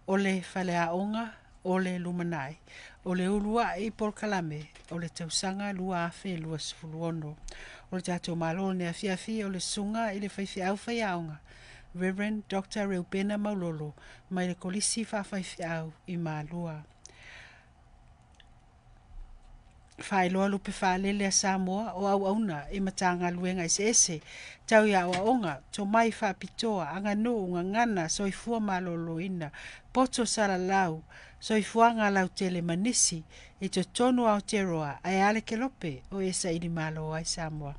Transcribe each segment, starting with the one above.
O le faleaoga o le lumanai. O le uluai polokalame o le tausaga 2026. O le tatou Malo i lenei afiafi o le Susuga i le Faifeau Faiaoga Rev. Dr. Reupena Maulolo mai le Kolisi Faafaifeau i Malua. Faailoa lupe faalele a Samoa o auauna i Matagaluega eseese tau i aoaoga, tomai faapitoa, aganuu, gagana, soifua maloloina, poto salalau, soifuaga lautele ma nisi i totonu o Aotearoa ae a le kelope o e saili malo ai Samoa.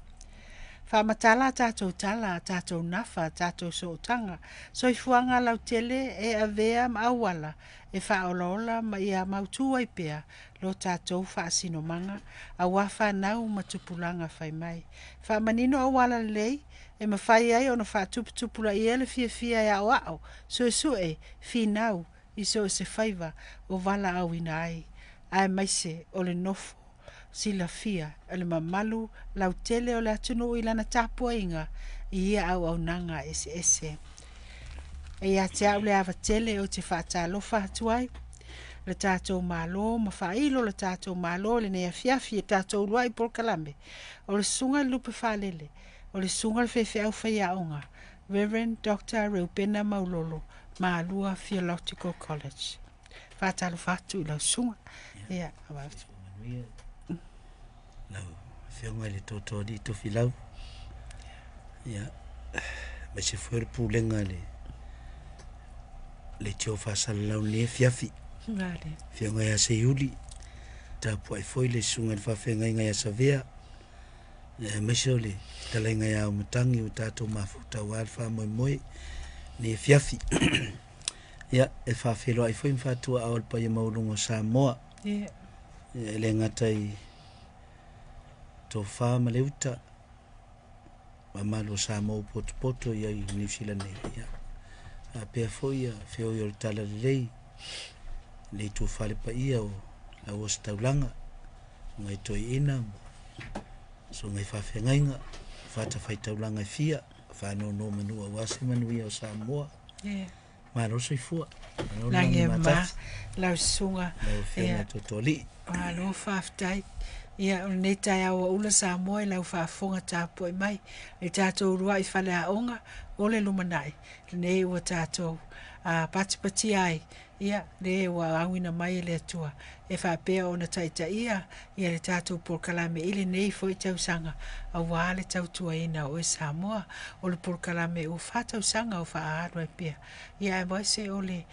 Faamatala a tatou tala, a tatou nafa, a tatou sootaga, soifuaga lautele e avea ma auala e faaolaola ma ia mautu ai pea lo tatou faasinomaga aua fanau ma tupulaga fai mai. Faamanino auala lelei e mafai ai ona faatuputupulaia le fiafia e aoao, suesue, finau i so o se faiva o valaauina ai, aemaise o le nofo silafia e le mamalu lautele o le atunuu i lana tapuaiga i ia auaunaga eseese. E ia te au le ava tele ou te faatalofa atu ai le tatou Malo ma faailo le tatou Malo i lenei afiafi i tatou uluai polokalame o le Susuga i le Lupe Faalele, o le Susuga i le Faifeau Faiaoga, Rev. Dr. Reupena Maulolo, Malua Theological College. Faatalofa atu i lau susuga. Ia, lau Afioga i le Tootooalii Tofilau, ia, aemaise foi o le pulega a le Leitio Faasalalau i lenei afiafi. Afioga ia Seiuli, tapuai foi le susuga i le faafeagaiga ia Savea, aemaise o le fetalaiga ia Aumatagi ua tatou mafuta aua le faamoemoe lenei afiafi. Ia, e faafeiloai foi ma faatuaao le paia maualuga o Samoa. Yeah. E le gata i tofa ma le uta, mamalu o Samoa ua potopoto i ai i Niu Sila nei. Ia, faapea foi ia feoi o le Talalelei, le itufale paia o le Auositaulaga, susuga i toeaiina ma susuga i faafeagaiga, fatafaitaulaga e fia, faanonomanu aua se manuia o Samoa. Yeah. Malo le soifua. Malo le Lagi lagi e ma matafi. lau susuga. Lau Afioga Ia, i Tootooalii. malo faafetai. Ia, o lenei taeao ua ula Samoa i lau faafofoga tapuai mai i tatou uluai faleaoga o le lumanai. Lenei ua tatou patipatia ai, ia, le ua auina mai e le Atua e faapea ona taitaia ia le tatou polokalame i lenei foi tausaga aua le tautuaina o oe Samoa. O le polokalame ua 4 tausaga o faaalu ai pea. Ia, aemaise o le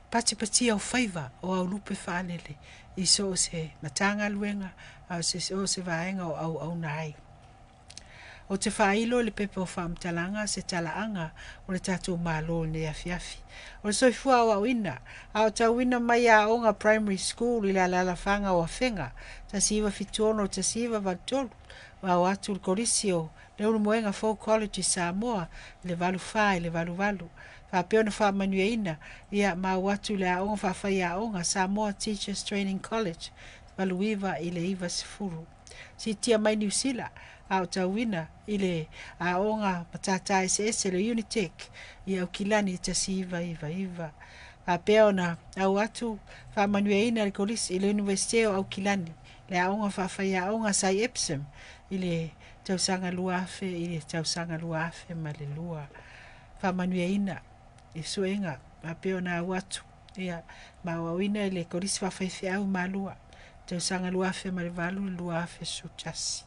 patipatia o faiva o au lupe faalele i so o se Matagaluega a o so o se vaega o auauna ai. Ou te faailo i le pepa o faamatalaga se talaaga o le tatou Malo i lenei afiafi. O le soifua aoaoina, a o tauina mai aoga primary school i le alaalafaga o Afega 1976-1983, ao atu i le Kolisi o Leulumoega Fou College i Samoa i le 84 i le 88. Faapea ona faamanuiaina ia ma au atu i le aoga faafaiaoga Samoa Teachers Training College 89 i le 90. Siitia mai Niu Sila a o tauina i le aoga matata eseese le Unitec i Aukilani 1999. Faapea ona au atu faamanuiaina le kolisi i le Iunivesite o Aukilani le aoga faafaiaoga Sai Epsom i le tausaga 2000 i le tausaga 2002. Faamanuiaina i suega faapea ona au atu ia ma aoaoina i le kolisi faafaifeau Malua tausaga 2008 i le 2011.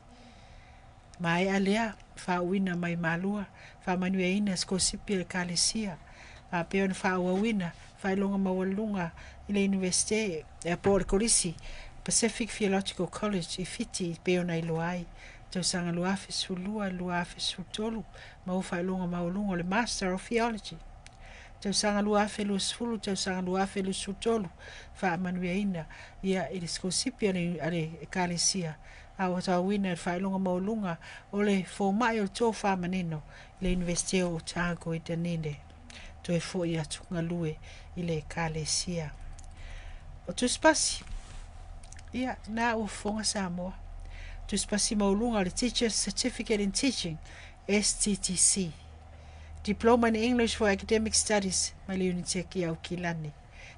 Maea lea faauuina mai Malua, faamanuiaina sikolasipi a le Ekalesia, faapea ona faaauauina faailoga maualuluga i le Iunivesite po o le Kolisi Pacific Theological College i Fiti e pei ona iloa ai tausaga 2012 i le 2013, maua faailoga maualuluga o le Master of Theology. Tausaga 2020 tausaga 2023, faamanuiaina ia i le sikolasipi a le Ekalesia a ua tauina i le faailoga maualuluga o le fomai o le tofa manino i le Iunivesite o Otago i Dunedin. Toe foi atu galue i le Ekalesia. O tusipasi, ia, na ua fofoga Samoa. Tusipasi maualuluga o le Teacher's Certificate in Teaching, STTC. Diploma in English for Academic Studies mai le Unitec i Aukilani.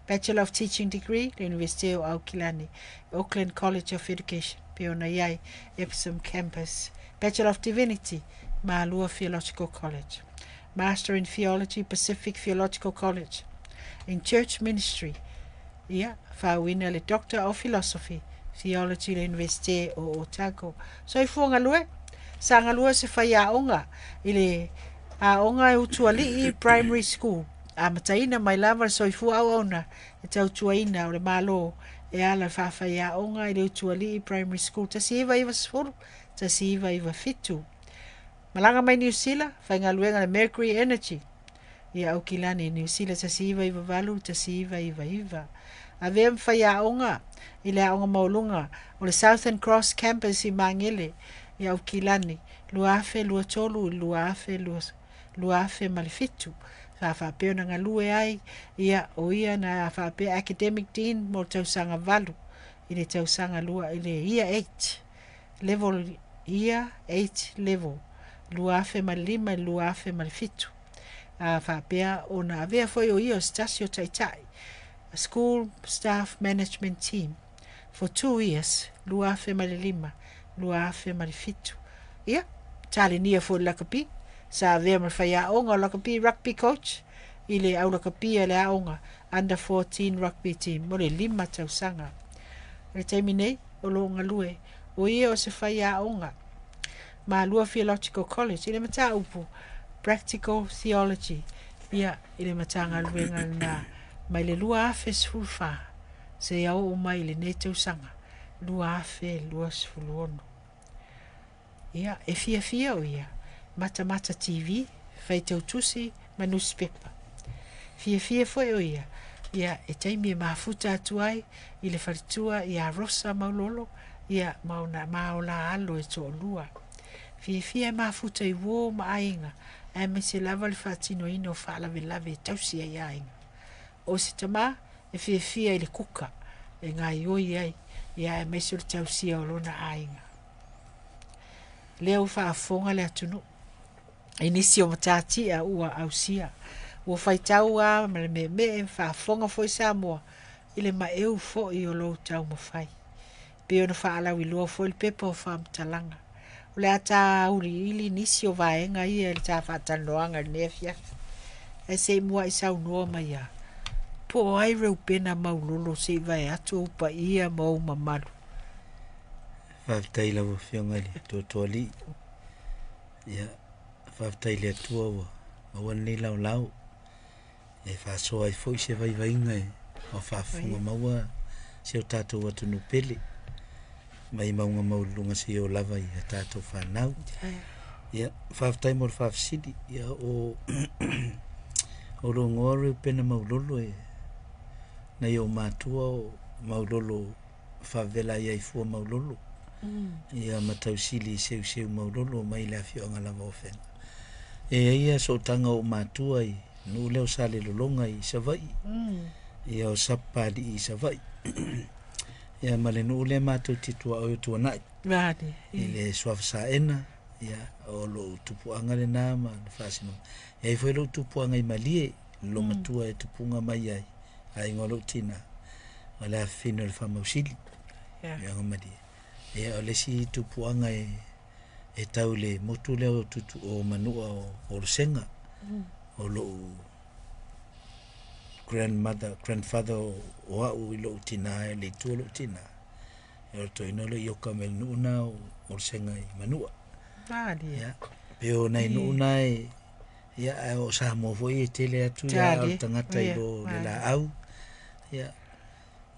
Bachelor of Teaching Degree, le Iunivesite o Aukilani, Auckland College of Education, pei ona i ai, Epsom Campus. Bachelor of Divinity, Malua Theological College. Master in Theology, Pacific Theological College. In Church Ministry, ia, faauuina le Doctor of Philosophy, Theology le Iunivesite o Otago. Soifua galue, sa galue se faiaoga i le aoga e Utualii Primary School. Amataina mai lava le soifua auauna e tautuaina o le Malo e ala i le faafaiaoga i le Utualii Primary School 1990, 1997. Malaga mai Niu Sila, faigaluega i le Mercury Energy i Aukilani, Niu Sila 1998, 1999. Avea ma faiaoga i le aoga maualuga o le Southern Cross Campus i Magele i Aukilani 2023 i le 2007. Sa faapea ona galue ai ia o ia na faapea Academic Dean mo le tausaga 8 i le tausaga 2 i le Year 8 level Year 8 level 2005 i le 2007. A faapea ona avea foi o ia o se tasi o taitai School Staff Management Team for 2 years 2005 2007. Ia, talenia foi le lakapi, sa avea ma le faiaoga o lakapi rugby coach i le au lakapi a le aoga under 14 rugby team mo le 5 tausaga. I le taimi nei, o lo o galue o ia o se faiaoga Malua Theological College i le mataupu Practical Theology, ia, i le Matagaluega lena mai le 2014 seia oo mai i lenei tausaga 2026. Ia, e fiafia o ia, matamata TV, faitau tusi ma nusipepa. Fiafia foi o ia, ia, e taimi e mafuta atu ai i le faletua ia Rosa Maulolo, ia, ma ona ma o la alo e toalua. Fiafia e mafuta i uo ma aiga, aemaise lava le faatinoina o faalavelave e tausi ai aiga. O se tama e fiafia i le kuka e gaioi ai, ia aemaise o le tausia o lona aiga. Lea ua faafofoga le atunuu i nisi o matatia ua ausia. Ua faitau lava ma le meemee, faafofoga foi Samoa i le maeu foi o lou taumafai. Pei ona faalauiloa foi le pepa o faamatalaga. O le a tauliili nisi o vaega ia i le ta faatalanoaga i lenei afiafi. Ae se i muai saunoa mai lava, po o ai Reupena Maulolo se i vae atu ou paia ma ou mamalu. Faafetai i lau Afioga i le Toatoalii. Ia, faafetai i le Atua ua maua lenei laolao e faasoa ai foi se vaivaiga e ma faafofoga maua si o tatou atunuu pele mai mauga maualuluga seia oo lava i a tatou fanau. Ia, faafetai mo le faafesili. Ia, o o lou igoa Reupena Maulolo e nai ou matua o Maulolo faavela ai ai fua Maulolo. Ia ma Tausili Seuseu Maulolo mai le afioaga lava o Afega. E i ai ia sootaga o ou matua i nuu lea o Salelologa i Savaii. Ia o Sapapalii i Savaii. Ia ma le nuu lea matou te tuaoi o Tuanai. I le Suafa Saena, ia o lou tupuaga lena ma le faasinoga. E i ai foi lou tupuaga i Malie, le matua e tupuga mai ai, aiga o lou tina, o le afafine o le Faamausili, afioaga Malie. Ia o le isi tupuaga e e tau i le motu lea o Tutu o Manua o Olosega, o lou grandmother, grandfather o au i lou tina e le itu o lou tina. E o le toeaina o le ioka mai le nuu na o Olosega i Manua. Ia, pe o nai nuu na e ia ae o Samoa foi e tele atu ia o le tagata i lo le laau. Ia,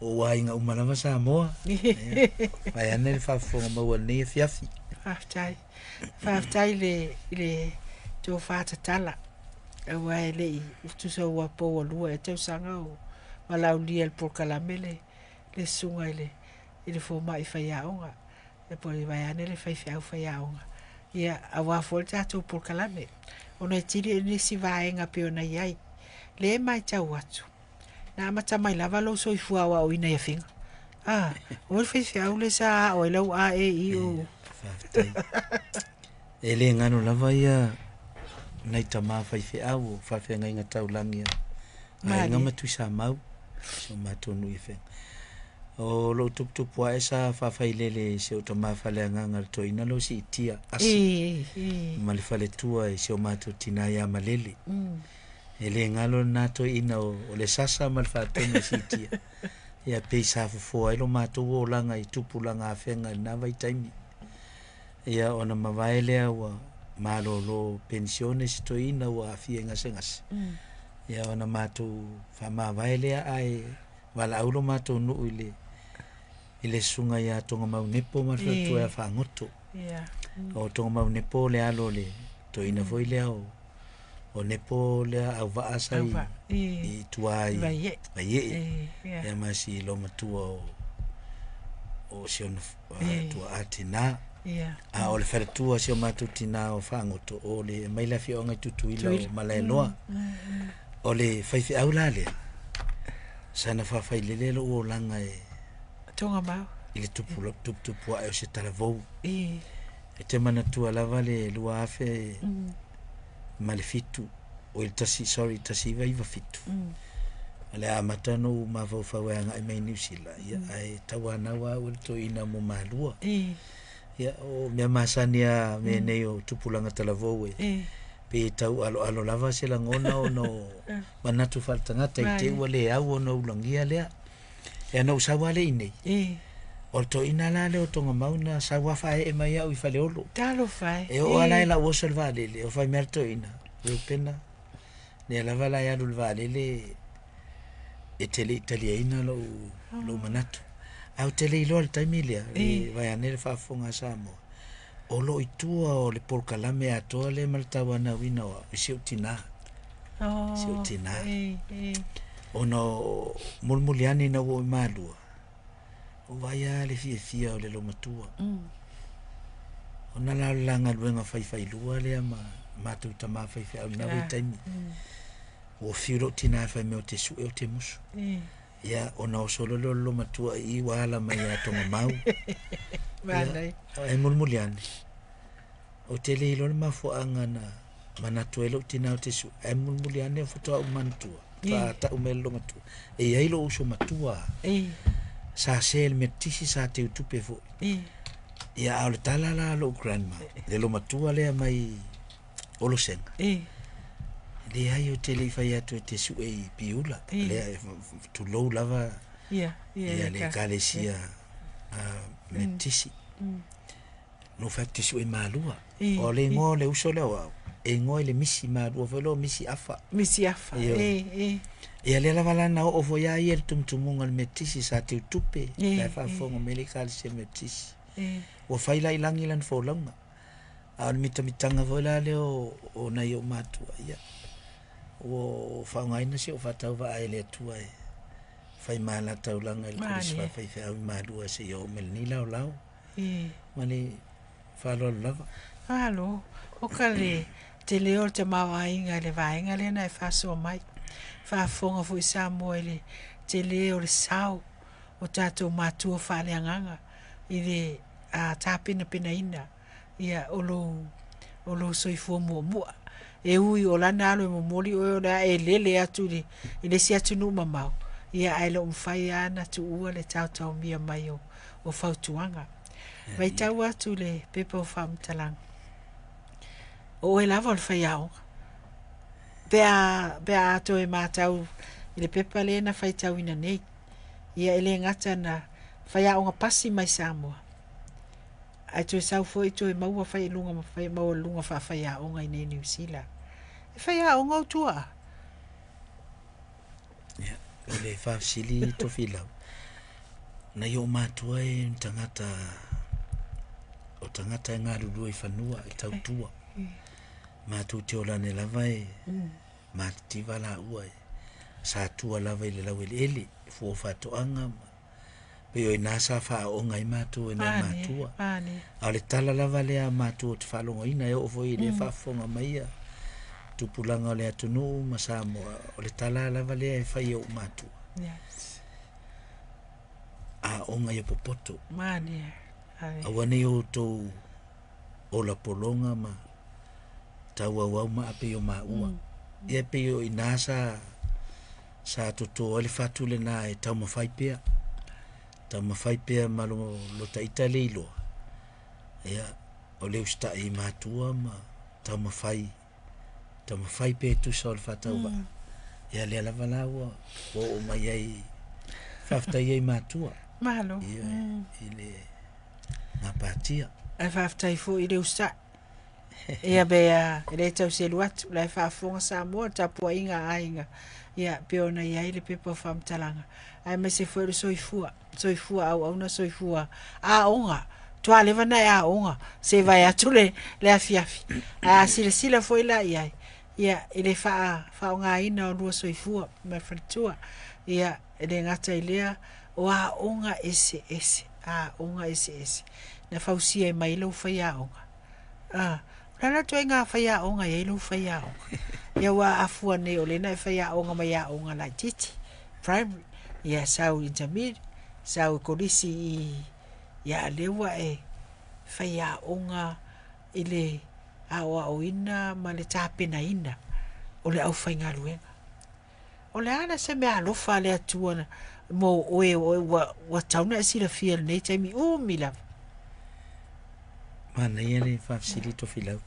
o ou aiga uma lava Samoa. Ia, vaeane le faafofoga maua i lenei afiafi. Faafetai. Faafetai i le, i le tofa tatala. Aua e le i tusa ua pou ua lua ea tausaga o valaaulia i le polokalame le, le susuga i le, i le fomai faiaoga. E po o vaeane le faifeau faiaoga. Ia, aua foi le tatou polokalame. Ona e tili i nisi vaega pei ona i ai. Le matau atu. Na amata mai lava lou soifua aoaoina i Afega. Ah, o le faifeau le sa ao ai lau A, E, I, O. Faafetai. E le galo lava ia nai tama faifeau o faafeagaiga taulagi a Aiga ma Tuisamau. Si o matou nuu i Afega. O lou tuputupu ae sa faafailele i si ou tama faaleagaga le toeaina lea o Siitia Asi ma le faletua i si o matou tina ia Malele. E le galo lena toeaina o le sasa ma le faatonu e Siitia. Ia pei sa fofoa ai lo matou olaga i tupulaga Afega i lena vaitaimi. Ia ona mavae lea ua malolo penisione si toeaina ua aafia i gasegase. Ia ona matou faamavae lea ae valaau lo matou nuu i le susuga ia Togamau Nepo ma le faletua ia Faagoto. O Togamau Nepo o le alo o le toeaina foi lea o Nepo lea Auvaa sa i tua i Vaiee. Ia ma si olomatua o si ona tuaa tina. A o le faletua o si o matou tina o Faagoto o le mai le afioaga i Tutuila o Malaeloa. O le faifeau la lea sana faafailele lou olaga e Togamau i le tuputupu ae o se talavou. E te manatua lava le 2007 oi le tasi sorry 1997. O le a amata ona ou mafaufau e agai mai Niu Sila, ia ae tauanau lava au e le toeaina mo Malua. Ia o mea masani lava mea nei o tupulaga talavou e pei e taualoalo lava se lagona ona o manatu faaletagata i te i ua le au ona ulagia lea. Ia na ou sau lava lea i inei, o le toeaina la lea o Togamau na sau lava faaee mai au i Faleolo. Talofa e. E oo lava la i lau oso i le vaalele, o fai mai lava le toeaina, Reupena, lea lava la e alu i le vaalele e te le i taliaina lou manatu. Ae ou te le iloa i le taimi lea, vaeane le faafofoga a Samoa, o lo o i tua o le polokalame atoa lea ma le tauanauina o au, i si ou tina. Si ou tina. Ona o mulimuli ane ina ua ou i Malua, o vaai lava le fiafia o le loomatua. Ona la o le la galuega faifailua lea ma matou tama faifeau i lena vaitaimi. Ua fiu lou tina e fai mai ou te sue ou te musu. Ia ona oso loa lea o le loomatua i i ua ala mai ia Togamau. Manaia. Ia, e mulimuli ane, ou te le iloa le mafuaaga na manatu ai lou tina ou te sue, ae mulimuli ane faatoa ou manatua, faatoa tau mai e le loomatua, e i ai lou uso matua sa sea i le Metotisi sa teutupe foi. Ia a o le tala la a lou grandma, le loomatua lea mai Olosega, leai ou te le i fai atu e te sue i Piula, lea tulou lava ia le ekalesia Metotisi. Na ou fai atu e te sue i Malua. O le igoa o le uso lea o au, e igoa i le misi Malua foi lea o Misi Afa. Misi Afa. Ia lea lava la na oo foi lava ia i le tumutumuga o le Metotisi sa teutupe, la e faafofoga mai le ekalesia Metotisi. Ua fai la i lagi lana folauga. A o le mitamitaga foi la lea o nai ou matua, ia ua faaaogaina si ou faatauvaa e le Atua e fai ma la taulaga i le Kolisi Faafaifeau i Malua seia oo mai i lenei laolao. Ma le faaaloalo lava. Malo, o ka le tele o le tamaoaiga i le vaega lea na e faasoa mai. Faafofoga foi Samoa i le tele o le sao o tatou matua faaleagaga i le tapenapenaina ia o lou soifua muamua. E ui o lana alo e momoli oe o le a e lele atu i le isi atunuu mamao, ia ae le o mafai lava ona tuua le taotaomia mai o fautuaga. Vaitau atu i le pepa o faamatalaga, o oe lava o le faiaoga. Pe a toe matau i le pepa lea na faitauina nei, ia e le gata na faiaoga pasi mai Samoa, ae toe sau foi toe maua fai maualuluga faafaiaoga i nei Niu Sila. E faiaoga ou tuaa? Ia, o le faafesili Tofilau, nai ou matua e ni tagata, o tagata e galulue i fanua e tautua. Matou te ola ane lava e matitiva laua e sa tua lava i le laueleele, fua o faatoaga ma pei o ina sa faaooga ai matou e nai matua. A o le tala lava lea a matua ou te faalogoina e oo foi i le faafofoga mai a tupulaga o le atunuu ma Samoa, o le tala lava lea e fai e ou matua. Aoga ia popoto. Aua ne i outou ola pologa ma tauauau maa pei o maua. Ia pei o ina sa Sa toto ai le fatu lena e taumafai pea, taumafai pea ma lo, lo taita le iloa, ia, o le usitai i matua ma taumafai, taumafai pea e tusa o le faatauvaa. Ia lea lava la ua oo mai ai, faafetai ai i matua. Malo. Ioe, i le gapatia. Ae faafetai foi i le usitai. Ia be a, e le tau selu atu, la e faafofoga Samoa, le tapuaiga a aiga, ia, pei ona i ai le pepa o faamatalaga, aemaise foi o le soifua, soifua auauna, soifua aoga, matua leva ona e aoga seia vae atu le, le afiafi. Ae a silasila foi la i ai, ia, i le faa, faaaogaina o lua soifua ma le faletua, ia, e le gata i lea, o aoga eseese, aoga eseese na fausia mai ai lou faiaoga. A, o le a la le ituaiga faiaoga e i ai lou faiaoga? Ia aua a fua nei o lea na e faiaoga mai aoga laitiiti, primary, ia sau i intermediate, sau i kolisi i, ia a o lea ua e faiaoga i le aoaoina ma le tapenaina o le aufaigaluega. O le a la se meaalofa a le Atua mo oe ua, ua tatau ona e silafia i lenei taimi umi lava? Manaia le faafesili Tofilau.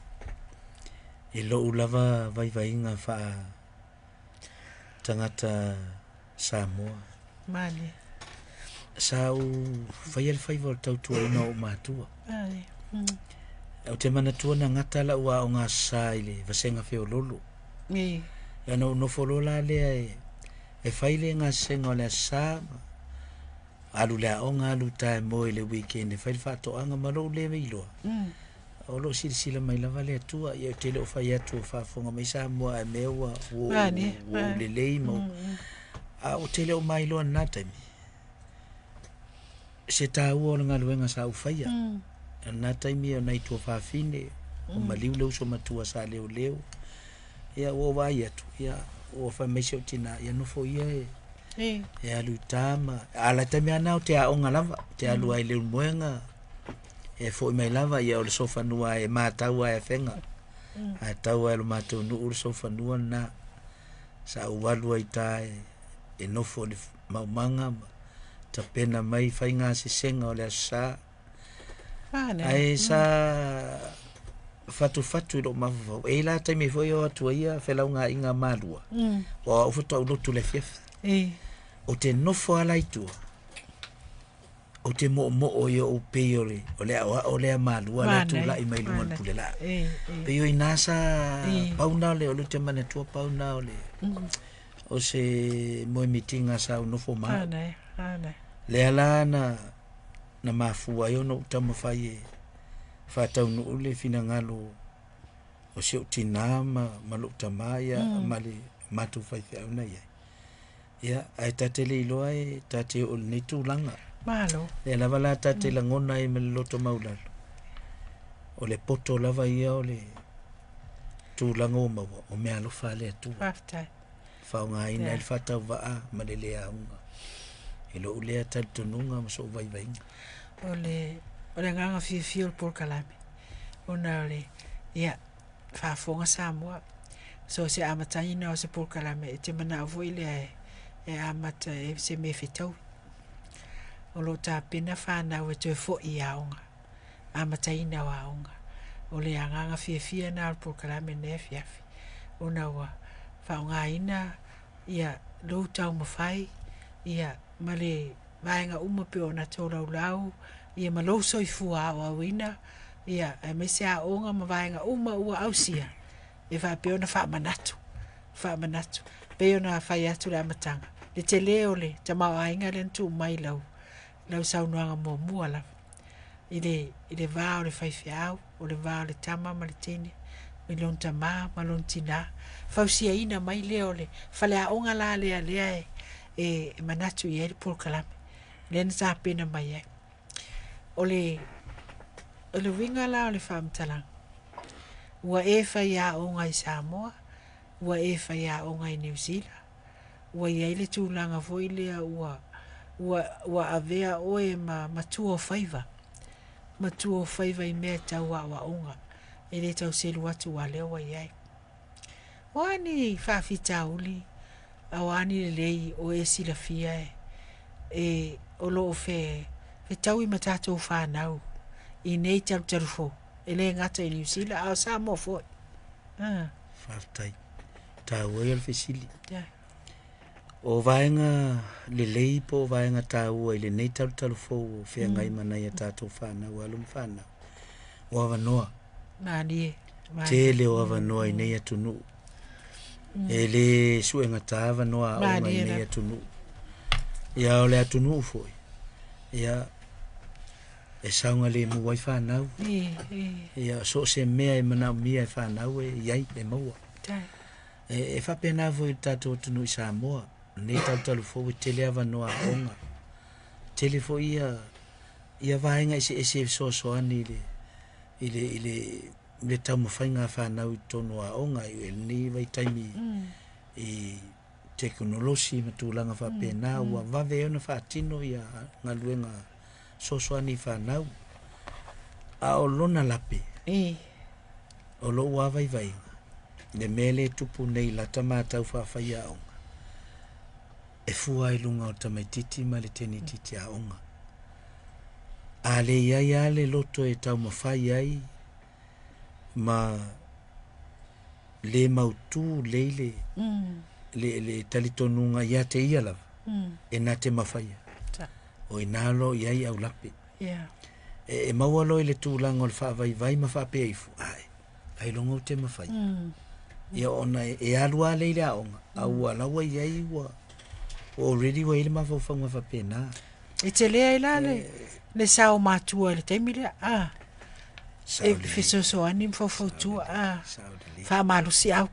I lou lava vaivaiga faa tagata Samoa. Male. Sa ou faia le faiva o le tautuaina o ou matua. Male. Ou te manatua na gata lau aoga Aso Sa i le vasega feololo. Ni. Ia ona ou nofo loa la lea e, e fai le gasesega o le Aso Sa, alu i le aoga alu i uta e moe i le weekend e fai le faatoaga ma lou le iloa. O lo o silasila mai lava le Atua. Ia ou te le o fai atu o faafofoga mai Samoa ae mea ua ua ou lelei ma a ou te le o mailoa i lena taimi se taua o le galuega sa ou faia. I lena taimi o nai tuafafine, ua maliu le uso matua sa leoleo. Ia ua ou vaai atu, ia ua fai mai si ou tina, ia nofo ia e e alu i uta ma a o le taimi lava lena ou te aoga lava, ou te alu lava i Leulumoega, e foi mai lava, ia o le sofanua e matau lava e Afega. Matau lava e lo matou nuu le sofanua lena. Sa ou alu ai i uta e nofo i le maumaga ma tapena mai faiga sesega o le Aso Sa. Ae sa fatufatu i lou mafaufau, e i ai la taimi foi e o atu ai ia felaugaaiga a Malua, aua o au faatoa ou lotu i le afiafi. Ou te nofo lava la i tua, ou te moomoo i ou pei o le, o le aoao lea Malua la e tulai mai luga o le pulelaa. Pei o ina sa pau na o le, o lea ou te manatua pau na o le, o se moemitiga sa ou nofo ma au. Lea la na, na mafua ai ona ou taumafai e faataunuu le finagalo o si ou tina ma, ma lou tama ia ma le matou faifeau na i ai. Ia, ae ta te le iloa e ta te oo i lenei tulaga. Malo. Lea lava la ta te lagona ai ma le loto maualalo, o le poto lava ia o le tulaga ua maua, o meaalofa a le Atua. Faafetai. Faaaogaina ai le faatauvaa ma le le auga i lou lea talitonuga ma sou vaivaiga. O le, o le agaga fiafia o le polokalame, ona o le, ia, faafofoga Samoa, so o se amataina o se polokalame, e te manao foi lea e amata e se mea e fetaui. O lo o tapena fanau e toe foi i aoga, amataina o aoga. O le agaga fiafia lena o le polokalame i lenei afiafi, ona ua faaaogaina ia lou taumafai ia ma le vaega uma pei ona tolaulau ia ma lou soifua aoaoina ia aemaise aoga ma vaega uma ua ausia e faapea ona faamanatu, faamanatu. Pei ona fai atu i le amataga, le tele o le tamaoaiga lea na tuu mai i lau, lau saunoaga muamua lava, i le, i le va o le faifeau, o le va o le tama ma le teine, i lona tama ma lona tina, fausiaina mai lea o le faleaoga la lea lea e, e manatu i ai le polokalame, lea na tapena mai ai. O le, o le uiga la o le faamatalaga, ua e faiaoga i Samoa, ua e faiaoga i Niu Sila, ua i ai le tulaga foi lea ua, ua, ua avea oe ma matua o faiva, matua o faiva i mea tau aoaoga, e le tau selu atu aua o lea ua i ai. O a ni faafitauli? A o a ni lelei o e silafia e e o lo o fe fetaui ma tatou fanau i nei talutalu fou, e le gata i Niu Sila a o Samoa foi. Ah. Faafetai. Taua ia o le fesili. Yeah. O vaega lelei po o vaega taua i lenei talutalu fou o feagai ma nai a tatou fanau, alo ma fanau, o avanoa. Malie. Malie. Tele o avanoa i nei atunuu. E le suegata avanoa aoga i nei atunuu. Ia o le atunuu foi, ia e saogalemu ai fanau. Ia so o se mea e manaomia e fanau e i ai, e maua. E faapena foi i le tatou atunuu i Samoa, lenei talutalu fou e tele avanoa aoga. Tele foi ia ia vaega eseese e fesoasoani i le i le i le le taumafaiga a fanau i totonu o aoga i lenei vaitaimi i tekonolosi ma tulaga faapena ua vave ai ona faatino ia galuega fesoasoani i fanau. A o lona lape, o lou lava vaivaiga, le mea lea e tupu nei i lata matau faafaiaoga, e fua i luga o le tamaitiiti ma le teineitiiti aoga. A le i ai lava le loto e taumafai ai ma le mautu lelei le, le, le talitonuga ia te ia lava, e na te mafaia. O i ina loa i ai aulape. Yeah. E, e maua loa i le tulaga o le faavaivai ma faapea ifo, ae, ailoga ou te mafaia. Ia ona e, e alu lava lea i le aoga, a ua la ua i ai ua, ua already ua i ai le mafaufauga faapena. E tele ai la le, le sao matua i le taimi lea. Ah. E fesoasoani ma faufautua. Ah. Faamalosiau.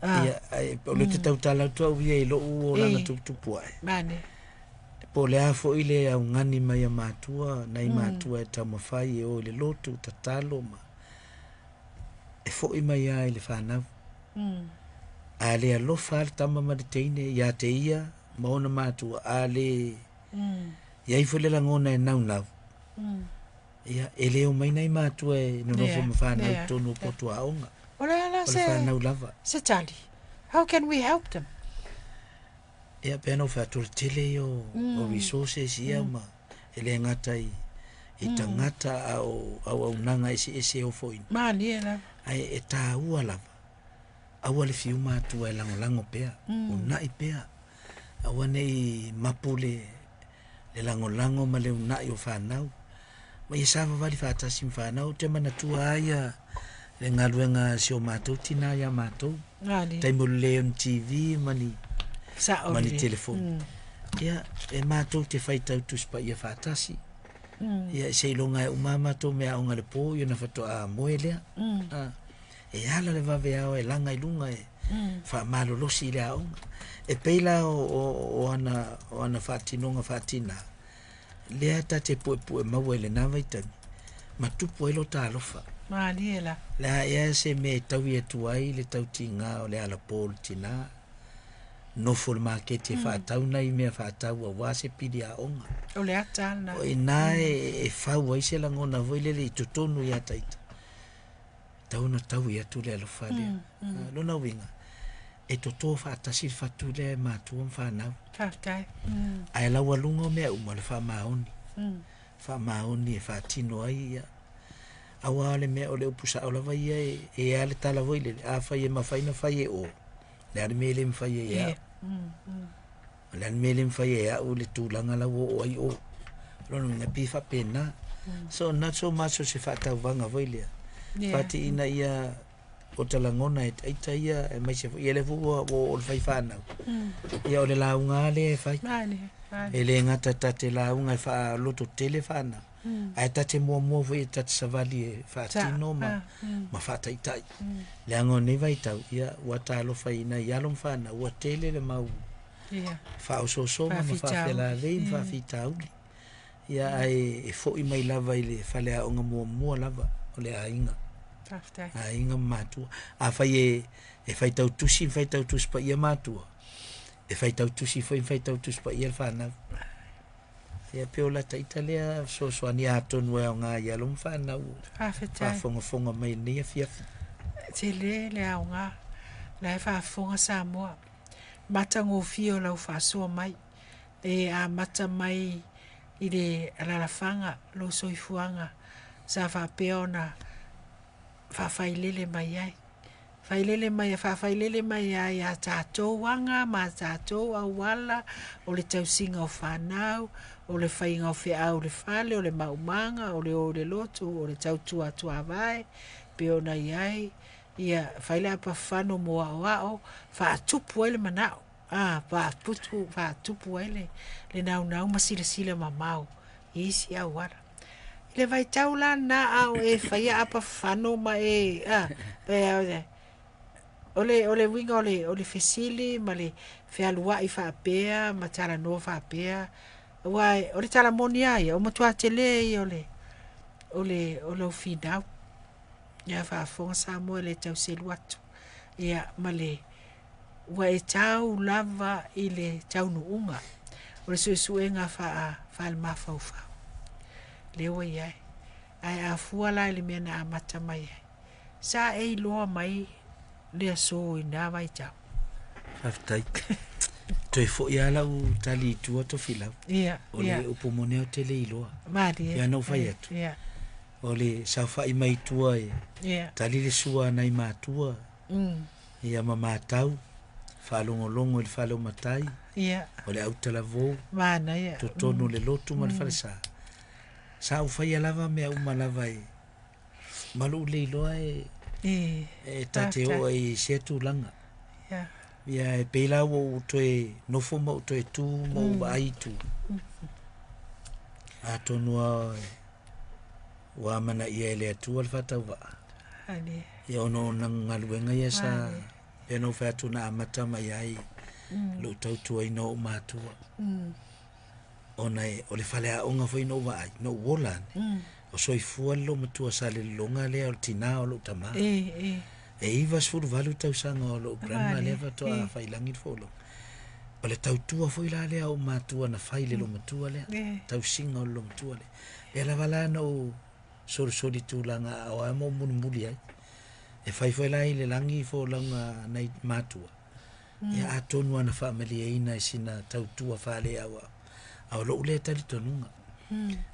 Ah. Ia, ai, o le te tautala atu au ia i lou olaga tuputupu ae. Mane. Po o le a foi le augani mai a matua, nai matua e taumafai e o i le lotu, tatalo ma e foi mai lava i le fanau. A le alofa lava le tama ma le teine ia te ia ma ona matua, a le i ai foi le lagona e naunau, ia, e le omai nai matua e nonofo ma fanau i totonu o potu aoga. O le a la O le fanau lava. se tali? How can we help them? Ia, pei ona ou fai atu, o le tele ia o, o resources ia ma e le gata i, i tagata a o auaunaga eseese e ofoina. Malie lava. Ae e taua lava, aua le fiu matua e lagolago pea, uunai pea. Aua ne i mapu le, le lagolago ma le uunai o fanau. Ma ia savavali faatasi ma fanau. Ou te manatua lava ia le galuega a si o matou tina ia matou. Malie. Taimi o le leai o ni TV ma ni, Sao ma ni lelei. telefoni. Ia, e matou te faitau Tusi Paia faatasi. Ia, seiloga e uma a matou meaaoga i le po, ia ona faatoa moe lea. Ah, e ala le vaveao e laga i luga e faamalolosi i le aoga. E pei la o, o, o ana, o ana faatinoga faatina, lea ta te puepue maua i lena vaitaimi, ma tupu ai lota alofa. Malie la. Le a ea se mea e taui atu ai le tautiga o le alapo o le tina, nofo i le maketi e faatau nai mea faatau aua se pili aoga. O le ata lena. O i ina e, e fau ai se lagona foi lele i totonu ia taita, tatau ona taui atu le alofa lea. Lona uiga, e toto faatasi le fatu lea e matua ma fanau. Faafetai. Ae laualuga o mea uma o le faamaoni. Faamaoni e faatino ai ia. Aua o le mea o le upu sao lava ia e, e a le tala foi lele, afai e mafai ona fai e o, le a le mea e le mafai ai e au. O le a le mea e le mafai ai e au le tulaga la ua oo ai o. Lona uiga e pei e faapena. So not so much o se faatauvaga foi lea, Yeah. fatiina ia o ta lagona e ita ia aemaise foi ia lea foi ua ua oo i le fai fanau. Ia o le lauga lava lea e fai. Malie. Malie. E le gata ta te lauga e faalototele fanau, ae ta te muamua foi e ta te savali e faatino ma, ma faataitai. Leaga o nei vaitau, ia ua talofa i nai alo ma fanau, ua tele le mau Yeah. faaosoosoga ma Faafitauli. faafelalei ma faafitauli. Ia ae e foi mai lava i le faleaoga muamua lava o le aiga. Faafetai. Aiga ma matua. Afai e, e faitau tusi ma faitau tusi paia matua, e faitau tusi foi ma faitau tusi paia le fanau. Ia pei o lata ita lea fesoasoani atonu e aoga i alo ma fanau o Faafetai. faafogafoga mai i lenei afiafi. Tele le aoga. La e faafofoga Samoa. Matagofie o lau faasoa mai, e amata mai i le alalafaga lou soifuaga sa faapea ona faafailele mai ai, failele mai faafailele mai ai ia tatou aga ma a tatou auala o le tausiga o fanau, o le faiga o feau i le fale, o le maumaga, o le o i le lotu, o le tautua tuavae, pei ona i ai, ia fai le apa fano mo aoao, faatupu ai le manao, faatupu, faatupu ai le, le naunau ma silasila mamao i isi auala. I le vaitau la lena a o e faia apa fano ma e, o le, o le uiga o le, o le fesili ma le fealuai faapea ma talanoa faapea, aua o le tala moni lava ia, ua matua tele ia o le, o le, o lau finau. Ia faafofoga Samoa e le tau selu atu. Ia ma le, ua e tau lava i le taunuuga o le suesuega faa, faalemafaufau lea ua i ai. Ae a fua la i le mea na amata mai ai, sa e iloa mai le aso i na vaitau? Faafetai. Toe foi lava lau tali i tua Tofilau. Ia, O le ia. upu moni lava ou te le iloa. Malie. Ia na ou fai atu. Ia. O le saofai mai i tua e Ia. tali le sua a nai matua. Ia ma matau, faalogologo i le fale o matai. Ia. O le autalavou. Manaia. Totonu o le lotu ma le falesa. Sa ou faia lava mea uma lava e ma lou le iloa e e ta te oo ai i sea tulaga. Ia. Ia e pei la ua ou toe nofo ma ou toe tu ma ou vaai i tua. Atonu lava ua amanaia e le Atua le faatauvaa. Ia ona o galuega ia sa pei ona ou fai atu na amata mai ai lou tautuaina o ou matua. Ona e, o le faleaoga foi na ou vaai, na ou ola ane, o soifua le loomatua Salelologa lea o le tina o lou tama. E 98 tausaga o lou grandma lea faatoa faiilagi le folauga. O le tautua foi la lea a ou matua na fai i le loomatua lea, tausiga o le loomatua lea. Lea lava la na ou solisoli tulaga aao ai ma ou mulimuli ai. E fai foi la i le lagi folauga a nai matua, ia atonu lava na faamalieina i sina tautua faaleauau, a o lou lea talitonuga.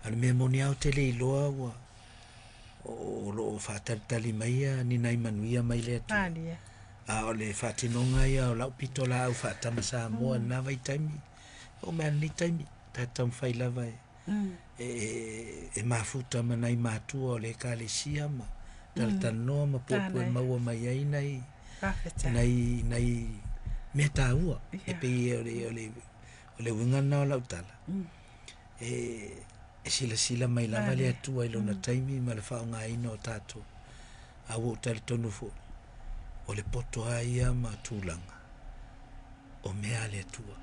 A o le mea moni lava ou te le iloa ua o lo o faatalitali mai ni nai manuia mai le Atua. A o le faatinoga ia o lau pitolaau faa-Tama Samoa i lena vaitaimi, e oo mai lava i lenei taimi, tatou taumafai lava e mafuta ma nai matua o le Ekalesia ma talatalanoa ma puepue maua mai ai nai nai nai mea taua. E pei o le, o le, o le uiga lena o lau tala, e silasila mai lava le Atua i lona taimi ma le faaaogaina o tatou, a ua ou talitonu foi, o le poto lava ia ma tulaga, o mea a le Atua.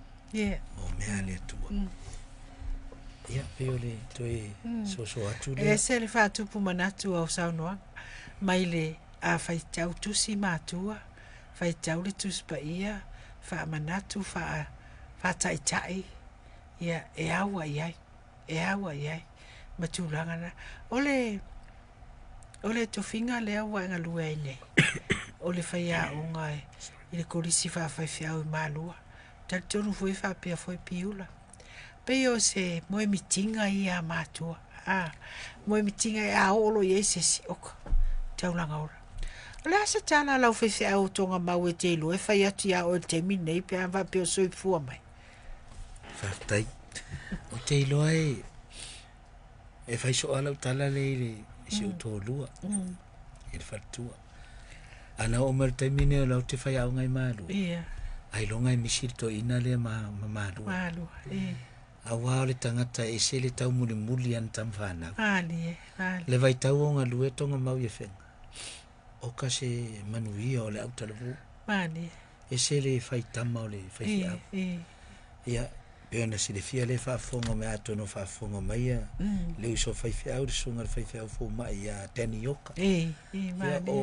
O mea a le Atua. Ia, pei o le toe soso atu lea. E ese le faatupu manatu o au saunoaga, mai le a faitau tusi matua, faitau le Tusi Paia, faamanatu, faataitai, ia, e aua i ai, e aua i ai ma tulaga na. O le, o le tofiga lea ua e galue ai nei, o le faiaoga i le Kolisi Faafaifeau i Malua, talitonu foi e faapea foi Piula. Pei o se moemitiga ia a matua, a, moemitiga a oo loa i ai se isi, oka, taulaga ola. O le a se tala a lau faifeau o Togamau e te iloa e fai atu ia oe i le taimi lenei pe a faapea o soifua mai? Faafetai. Ou te iloa e, e fai soo lava lau tala lea i le, i si ou toalua, i le faletua. Ana oo mai i le taimi lenei o la ou te faiaoga i Malua, ailoga e misi le toeaina lea ma, ma Malua. Malua, e. Aua o le tagata e ese le taumulimuli i ana tama fanau. Malie, malie. Le vaitau o galue Togamau i Afega, oka se manuia o le autalavou. Malie. Ese le faitama o le faifeau. E, e. Ia, pei ona silafia lea e faafofoga mai, atonu o faafofoga mai ia le uso faifeau, le susuga i le faifeau fomai ia Danny Ioka. E, e, Ia, malie.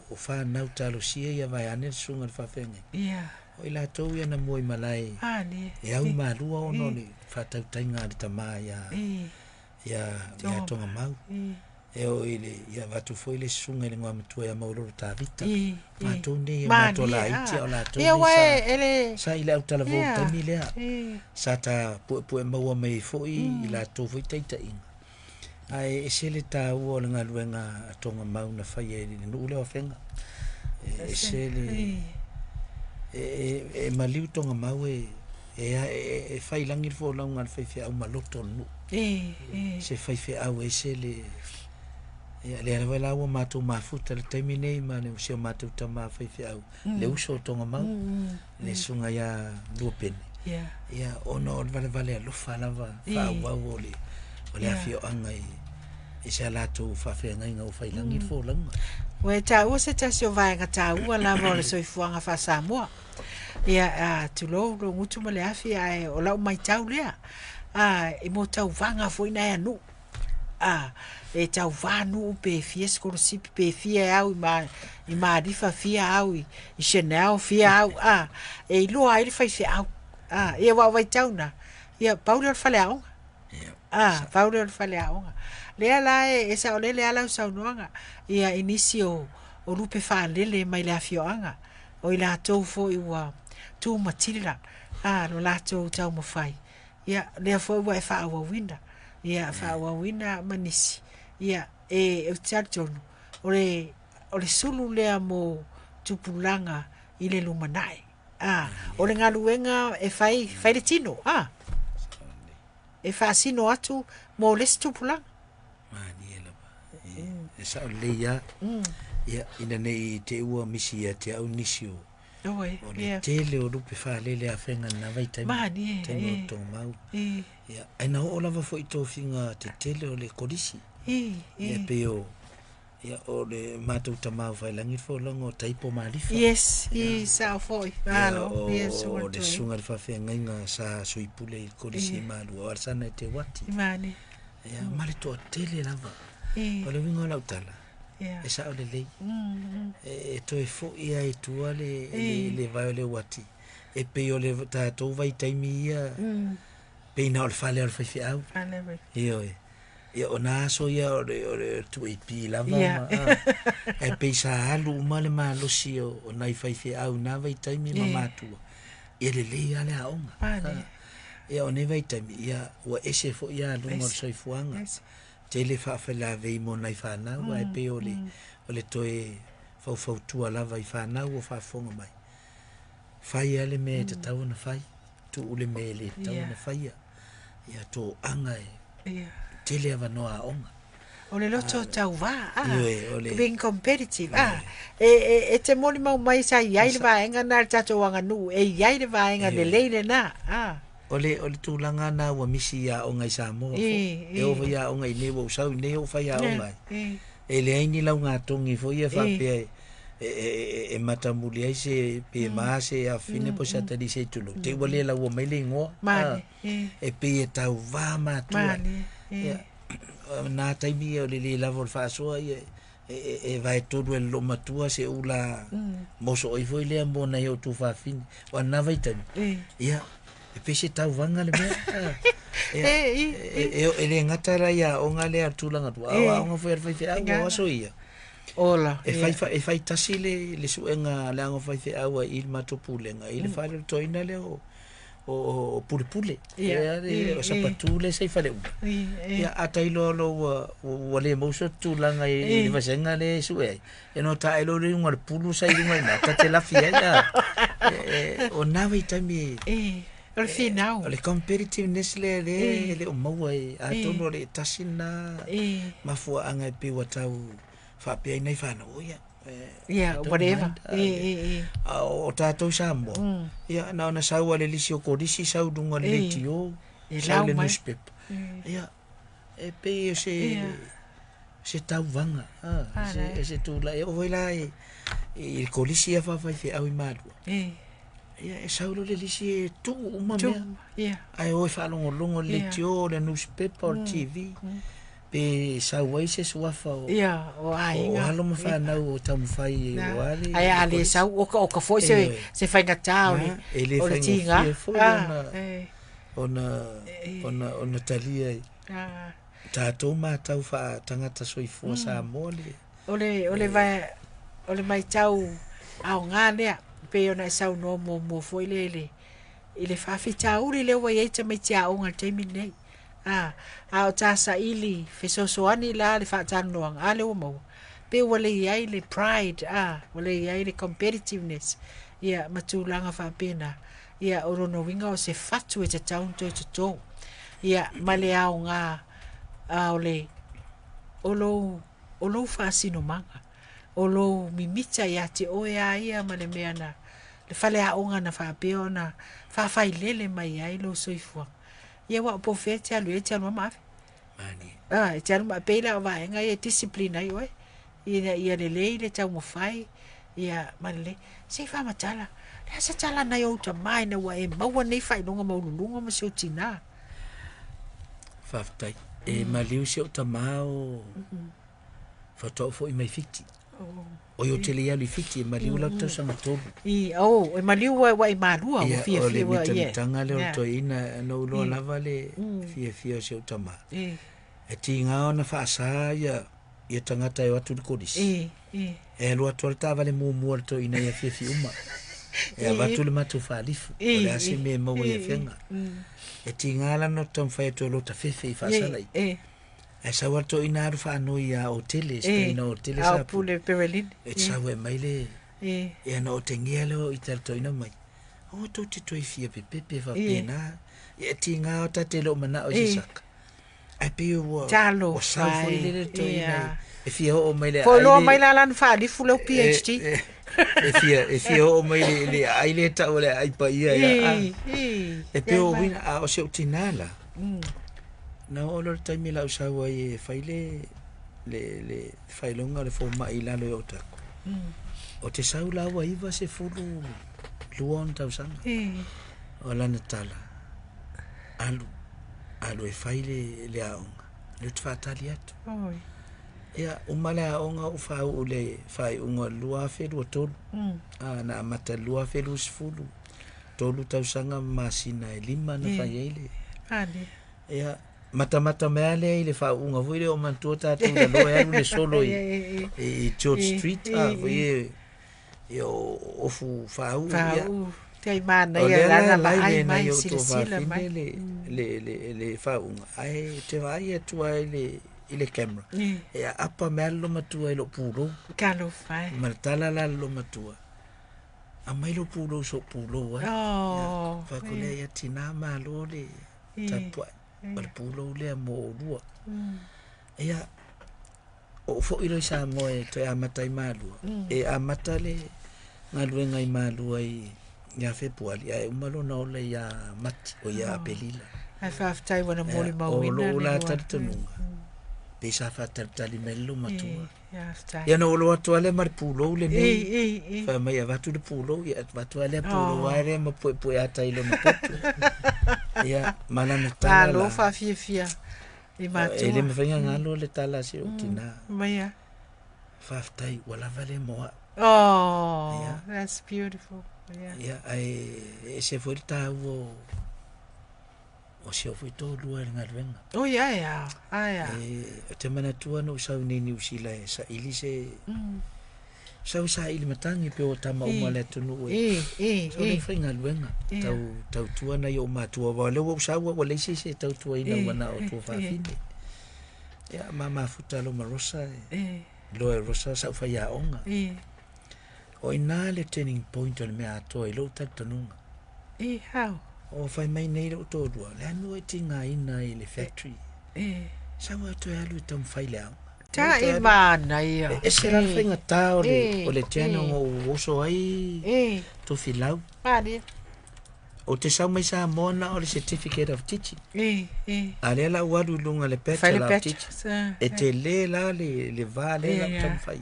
o fanau talosia ia vaeane le susuga i le faafeagaiga. Ia. O i latou ia na mua i malae Malie. e au i Malua ona o E. le faatautaiga a le tama ia E. ia ia Togamau. E. E oo i le, ia avatu foi le susuga i le Igoamatua ia Maulolo Tavita. I, i. Matou nei e Malie, matou laiti ah. a o latou Ia nei aua sa, e le sa i le autalavou i le Ia, taimi lea. i. Sa ta puepue maua mai ai foi i latou foi taitaiga. Ae ese le taua o le galuega a Togamau na faia i le nuu lea o Afega. E ese le, I. e, e, e maliu Togamau e, e, e, e fai i lagi le folauga a le faifeau maloto o le nuu. I, i. Se faifeau e ese le, ia lea lava la ua matou mafuta i le taimi nei ma le si o matou tama faifeau, le uso o Togamau, le susuga ia Luapene. Ia. Ia, ona o le valevale alofa lava faaauau o le, o le afioaga i, i se latou faafeagaiga ua fai i lagi le folauga. Ua e taua se tasi o vaega taua lava o le soifuaga faa-Samoa. Ia, a, tulou lou gutu ma le afi, ae o lau maitau lea, a, i mo tauvaga foi na e a nuu. A, e tauvā nuu pe fia sikolasipi, pe fia e au i, ma, i Malifa, fia au i, i Chanel, fia au, a, e iloa ai le faifeau. A, ia aua o vaitau na, ia pau lea o le faleaoga. Ia. A, pau lea o le faleaoga. Lea la e, e saolele lava lau saunoaga, ia i nisi o, o lupe faalele mai le afioaga, o i latou foi ua tumatila, a, lo latou taumafai. Ia, lea foi ua e faaauauina, ia faaauauina ma nisi. Ia, e, ou te talitonu, o le, o le sulu lea mo tupulaga i le lumanai. A, o le galuega e fai, fai le tino, a, e faasino atu mo le isi tupulaga. Malie lava. E, e sao lelei lava. Ia, ina ne i te i ua misi ia te au nisi o, Oi, o le ia. tele o lupe faalele a Afega i lena vaitaimi. Malie, Taimi o e. Togamau. I, Ia, ae na oo lava foi i tofiga tetele o le kolisi. i, Ia i. pei o, ia, o le matou tama o Faiilagi le folauga o Taipo Malifa. Yes, i, sao foi. Ia, Malo, o, ia, susuga o le toeaina. susuga i le faafeagaiga sa suipule i le kolisi i Malua, o Alesana e Te Uati. Mane. Ia, ma le toatele lava. I, O le uiga o lau tala, ia. e sao lelei. Mm, mm. E, e toe foi lava i tua le, le, le vae o le uati. E pei o le tatou vaitaimi ia, Mm. pei na o le fale o le faifeau. Fale o le- Ioe. Ia o nā aso ia o le, o le 2AP lava. Ia. Ma, a, ae pei sa alu uma le malosi o, o nai faifeau i nā vaitaimi ma Ia. matua. Ia lelei lava le aoga. Mane. A, ia o nei vaitaimi, ia ua ese foi aluga o le Ese. soifuaga. Yes. Tele faafailavei mo nai fanau, ae pei o le, o le toe faufautua lava i fanau o faafofoga mai. Fai lava le mea e tatau ona fai, tuu le mea e le tatau Ia. ona faia. Ia toaga e Ia. tele avanoa aoga. O le loto tauvā, a, Ioe, o le- being competitive, a, e, e, e te molimau mai sa i ai le vaega na le tatou aganuu, e i ai le vaega Ioe. lelei lena, a. O le, o le tulaga na ua misi i aoga i Samoa I, foi. i. E oo foi i aoga i nei ua ou sau i nei oo fai aoga ai. I, E leai ni laugatogi foi ia I. faapea e, e, e, e matamuli ai se pe ma se afine po se atalii se i tulou. Te i ua le laua mai le igoa. mane, A, i, e pei e tauvā matua. mane, i, Ia, na taimi ia o le lē lava o le faasoa ia e, e, e vaetolu e le loomatua se ula mosooi foi lea mo nai o tuafafine. O na vaitaimi. i. Ia, e pei se tauvaga le mea. Ah. Ia, E, i, e, e, e le gata la ia aoga lea a le tulaga tua, a o E. aoga foi a le faifeau o aso ia. Ola, E ia. fai, e fai tasi le, le suega a le aoga faifeau ai i le matou pulega, i le fale o le toeaina lea o, o, o, o pulepule. Ia, Ia, le, i, o sapatu lea sa i faleula. I, i. Ia, a tailo lo ua, ua le maua se tulaga i, i le vasega lea e sue ai. E no tae loa le iuga o le pulu sa i luga i ina, ta te lafi ai. A. E, e, o nā vaitaimi I, o le finau. o le competitiveness lea lea E. e le o maua e atonu o le tasi lena I, mafuaaga e pei ua tau faapea ai nai fanau o ia. E, ia, I don't whatever. mind. Ah, I, i, i. A o, o tatou Samoa, ia na ona sau a le lisi o kolisi, sau luga o le E. leitio, E sau lau le mai. newspaper. Ia, e pei o se, Ia. se tauvaga, ah, Ah, se, lai. e se tula. E oo foi la i, i le kolisi ia faafaifeau i Malua. I, Ia, e sau loa le lisi e tuu uma tu, mea. ia. Ae o e faalogologo le Ia. leitio, o le newspaper, o le TV, pe sau ai se suafa o, Ia, o o aiga. alo ma fanau o taumafai Na. o ale. Ae a le sau, oka oka foi se, Ioe. se faigata o le, Na, e le o le tiga. faigofie foi Ah, ona e, ona ona ona talia ai. ah. Tatou matau faatagata soifua Samoa le O le o le matau aoga lea, pei ona e saunoa muamua foi lea i le faafitauli lea ua i ai tamaiti aoga i le taimi lenei. A o ta saili fesoasoani la le faatalanoaga, a lea ua maua, pei ua le i ai le pride, ua le i ai le competitiveness, ia ma tulaga faapena. Ia, o lona uiga o se fatu e tatau ona toe toto. Ia, ma le aoga o lou faasinomaga, o lou mimita ia te oe a ia ma le mea na, le faleaoga na faapea ona faafailele mai ai lou soifuaga. Ia aua po o fea e te alu i ai, e te alu lava ma ave. E te alu ma pei la o vaega ia e discipline ai oe, ina ia lelei le taumafai, ia ma lelei. Se i faamatala, o le a se tala nai ou tama ina ua e maua nei faailoga maualuluga ma si ou tinā? Faafetai. E maliu si ou tamā o faatoa ou foi mai Fiti. Oi ou te le i alu i Fiti, e maliu la tausaga 3. Oh, e maliu ua e malua, ua Ia, o le fiafia ua, ie. Mitamitaga lea o le toeaina, na ou iloa lava le fiafia o si ou tamā. E tiga ona faasa ia tagata e o atu i le kolisi. E alu atu lava le taavale muamua a le toeaina i afiafi uma. E avatu le matou faalifu. O le a se mea e maua i afega. E tiga la ona taumafai atu e lota fefe i faasala i. Ae sau lava le toeaina alu faanoi ia Otele, si toeaina o Otele A o sa pule Perelini. E sau e mai le ia na otegia lea o ita le toeaina mai. Aua tou te toe fia pepepe faapena. Ia e tiga o ta te le o manao i se saka. Ae pei ua Talofa sau foi lele le toeaina e fia oo mai le Foi aai loa le mai la lana faalifu leu PhD. E fia oo mai le aai le tau o le aai paia ia. E pei o uiga, a o si ou tinā la, na oo loa i le taimi la ou sau ai e fai le faailoga o le fomai i lalo i Otago. O te sau la ua 92 ona tausaga. O lana tala, alu, alu e fai le aoga, lea ou te faatali atu. Ia, uma le aoga ou faauu i le faaiuga o le 2023. Na amata i le 2020, 3 tausaga ma masina e 5 na fai ai le. Ia, matamata mai lava lea i le faauuga foi lea o manatua tatou laloa e alu le solo i George Street, foi e ia o ofu faauu ia. Faauu. Tai O manaia lea la lana e live vaai e nai mai, ou silasila mai. tuafafine le faauuga, ae te vaai atu lava i le camera. E aapa mai lava le loomatua i lou pulou. Talofa e. Ma le tala la a le loomatua, aumai lou pulou se i ou pulou ai. Oh, Fai atu lea, ia tinā malo le tapuai. O le pulou lea mo oulua. Ia, ou foi loa i Samoa e toe amata ai Malua. E amata le galuega i Malua ia Fepuari, ae uma lona ola ia Mati, o ia Apelila. Ae faafetai ua na O molimauina lou le la lua. talitonuga, pe sa faatalitali mai le loomatua. Faafetai. Ia na ou alo atu lava lea ma le pulou lenei. Fai mai avatu le pulou, ia avatu lava lea pulou lava lea ma puepue ata i lona poto. Ia, ma lana tala Malo la. faafiafia i matua. E le mafai ona galo le tala a si ou tinā. Maia. Faafetai, ua lava lea mo au. Oh, Ia. that's beautiful. Yeah. Ia, ae ese foi le taua o si ou foi toalua i le galuega. Oh, yeah, yeah. Ah, yeah. E, o te manatua na ou sau nei i Niu Sila e saili se sau saili matagi pe o tama uma le atunuu e sau le faigaluega tautua nai ou matua aua o lea ua ou sau ua leai se isi e tautuaina ua na o tuafafine. Ia ma mafuta loa ma Rosa e loa e Rosa sau faiaoga. O i ina le turning point o le mea atoa i lou talitonuga. How? O fai mai nei lou toalua, le anu e tigaina ai i le factory. Sau au toe alu e taumafai le aoga. Ta e manaia. E ese la le faigata o le teana ona ou oso ai tofilau. Malie. Ou te sau mai Samoa na o le Certificate of Teaching. A lea la ua alu i luga le Fai le Bachelor of bachelor. Teaching. E tele la le va lea la ou taumafai ai.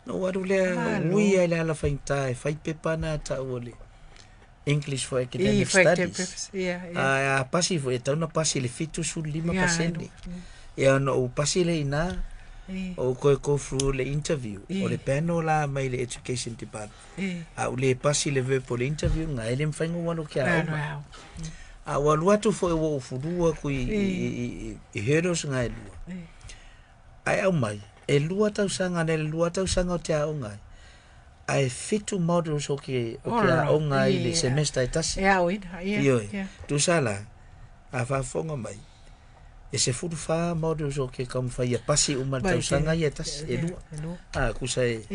Na ou alu lea Malo. ui ai le ala faigata e fai pepa na tau o le English for Academic For academic Studies. purpose. Yeah. A pasi foi, e tau na pasi le 75 Yeah, I pasene. know. Ia ona ou pasi le ina, ou koe go through le interview. O le panel la mai le Education Department. A ou le pasi le verbal interview, nga e le mawhai ngō walo kia Ano aoga. au. A ua alu atu foi ua ou fulu atu i, i, i, i, i hurdles na e lua. Ae aumai, e lua tausaga nei le lua tausaga o te aoga ai, ae fitu modules o ke, o ke aoga ai i le semester e tasi. E aoina, ia. Ioe. Tusa la, a faafofoga mai, e 14 modules o ke taumafai ia pasi uma le tausaga ia e tasi, e lua. A, tusa e,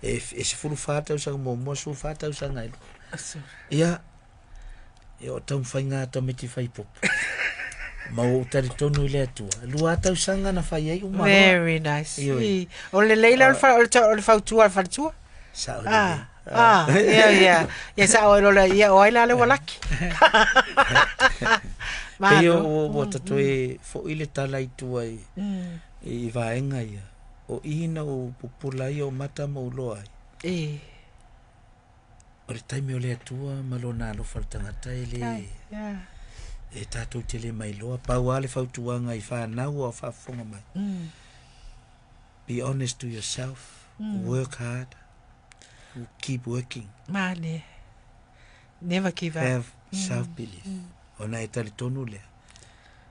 e, e 14 tausaga muamua, 14 tausaga e lua. Ia, Ia o taumafaiga a tamaiti faipopo. Ma ua ou talitonu i le Atua. Lua tausaga na fai ai uma loa. Very nice. Ioe. I, o le lelei la o le fa- o le ta- o le fautua a le faletua. Sao Ah, lelei. ah, ia, ia. Ia sao ai lola, ia o ai la le ua laki. Pei o Malo. ua ua ta toe foi le tala i tua i, i vaega ia. O i na ou pupula ai ou mata ma ou loa ai. I. O le taimi o le Atua ma Lona alofa i le tagata e le e tatou te le mailoa. Pau lava le fautuaga i fanau a o faafofoga mai, be honest to yourself, work hard, keep working. Mane. Never give up. Have self belief. Ona e talitonu lea,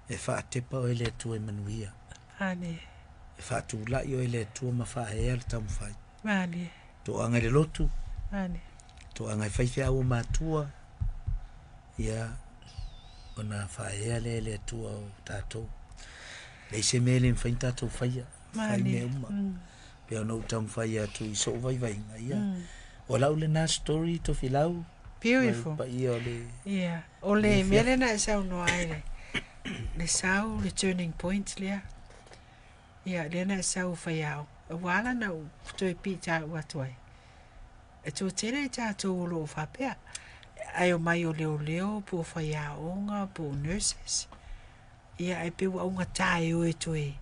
e faatepa oe e le Atua i manuia. Mane. E faatulai oe e le Atua ma faaea le taumafai. Mane. Toaga i le lotu, Mane. toaga i faifeau o matua, ia, ona faaea lea e le Atua o tatou. Leai se mea e le mafai ona tatou faia, fai mea uma. Pei ona ou taumafai atu i sou vaivaiga, ia, o lau lena story Tofilau, Beautiful. paia o le... Ia, o le mea lea na e saunoa ai le, le sau, le turning point lea. Ia, lea na e sau faiaoga. Ua ala ona ou toe pitaua atu ai, e toatele i tatou o lo o faapea, ai omai o leoleo po o faiaoga po o nurses. Ia, ae pei ua augata e o e toe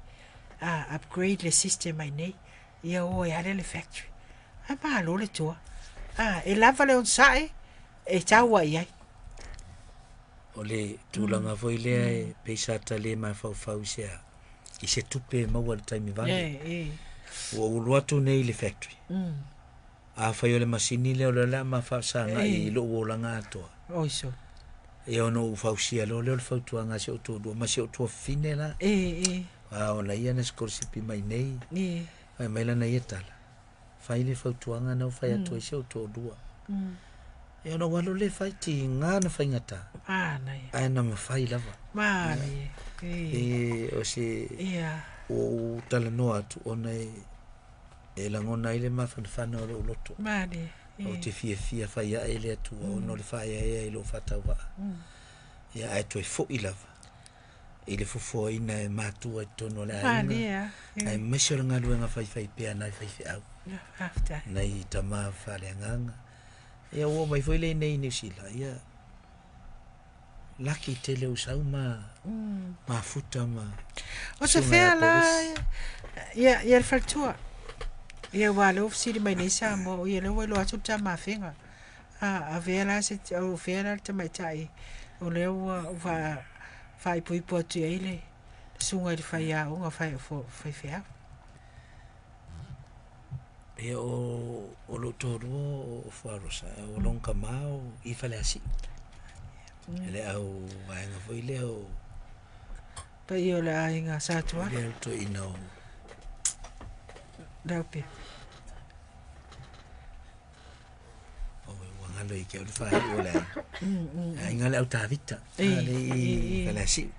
upgrade le system ai nei. Ia o ai lava lea i le factory. Ae malo le toa. E lava le onosai e tau ai i ai. O le tulaga foi lea e pei sa ta le mafaufau i se a, i se tupe e maua i le taimi vave. Ua ou alu atu nei i le factory. Afai o le masini lea o lea o le a ma faasagai i lou olaga atoa. Oiso. Ia ona ou fausia loa lea o le fautuaga a si ou toalua ma si ou tuafafine la. A ona ia na sikolasipi mai nei. Fai mai lana ia tala, fai le fautuaga na ua fai atu ai si ou toalua. Ia ona ou alu lea fai, tiga na faigata, ae na mafai lava. E o se ua ou talanoa atu ona e e lagona ai le mafanafana o lou loto. Ou te fiafia fai ae i le Atua ona o le faaeaea i lou faatauvaa. Ia ae toe foi lava i le fofoaina e matua i totonu o le aiga, aemaise o le galuega faifaipea a nai faifeau, nai tama faaleagaga. Ia ua oo mai foi lea i inei i Niu Sila, ia laki tele ou sau ma mafuta ma O se fea la ia ia le faletua. Ia aua o lea ua fesili mai nei Samoa, oi o lea ua iloa atu le tamafega. A avea la se o fea la le tamaitai o lea ua faaipoipo atu i ai le susuga i le faiaoga faifeau. Ia o o lou toalua o Fuarosa, o lona tama o i Faleasiu. E le au vaega foi lea o Paia o le aiga Sa Tuala. Lea o le toeaina o Leaupe. Ua galo ia te au le faaiu o le aiga. Aiga le au Tavita, le i Faleasiu.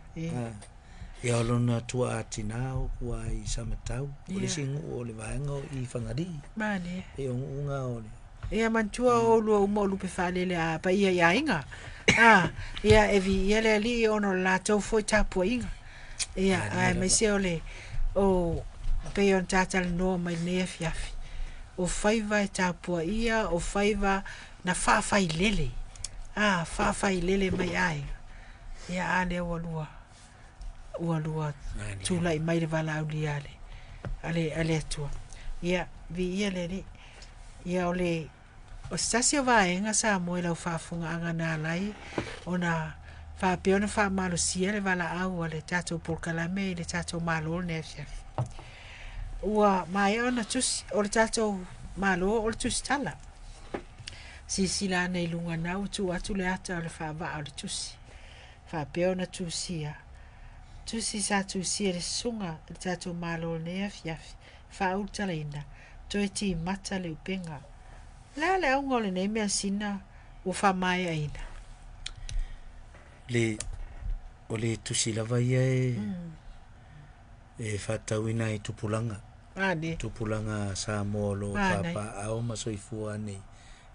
Ia o lona tuaa tina o tua i Samatau, o le isi nuu o le vaega o i Fagalii. Malie. E o nuu na o le Ia manatua o oulua uma o lupe faalele a paia i aiga. A, ia e viia le Alii ona o le latou foi tapuaiga. Ia, aemaise o le, o, pei ona ta talanoa mai lenei afiafi, o faiva e tapuaia, o faiva na faafailele, a, faafailele mai aiga. Ia, a lea ua lua, ua lua tulai mai le valaaulia a le, a le, a le Atua. Ia, viia le Alii. Ia, o le, o se tasi o vaega Samoa i lau faafofogaaga na ala ai ona faapea ona faamalosia le valaau a le tatou polokalame i le tatou Malo lenei afiafi. Ua maea ona tusi, o le tatou Malo o le tusitala. Silasila ane i luga na ua tuu atu le ata o le faavaa o le tusi. Faapea ona tusia. Tusi sa tusia e le susuga i le tatou Malo i lenei afiafi, faaulutalaina, toe timata le upega. O le a le auga o lenei measina ua faamaeaina? Le, o le tusi lava ia e, e faatatauina ai i tupulaga. Mane. Tupulaga a Samoa o lo o papaaao ma soifua nei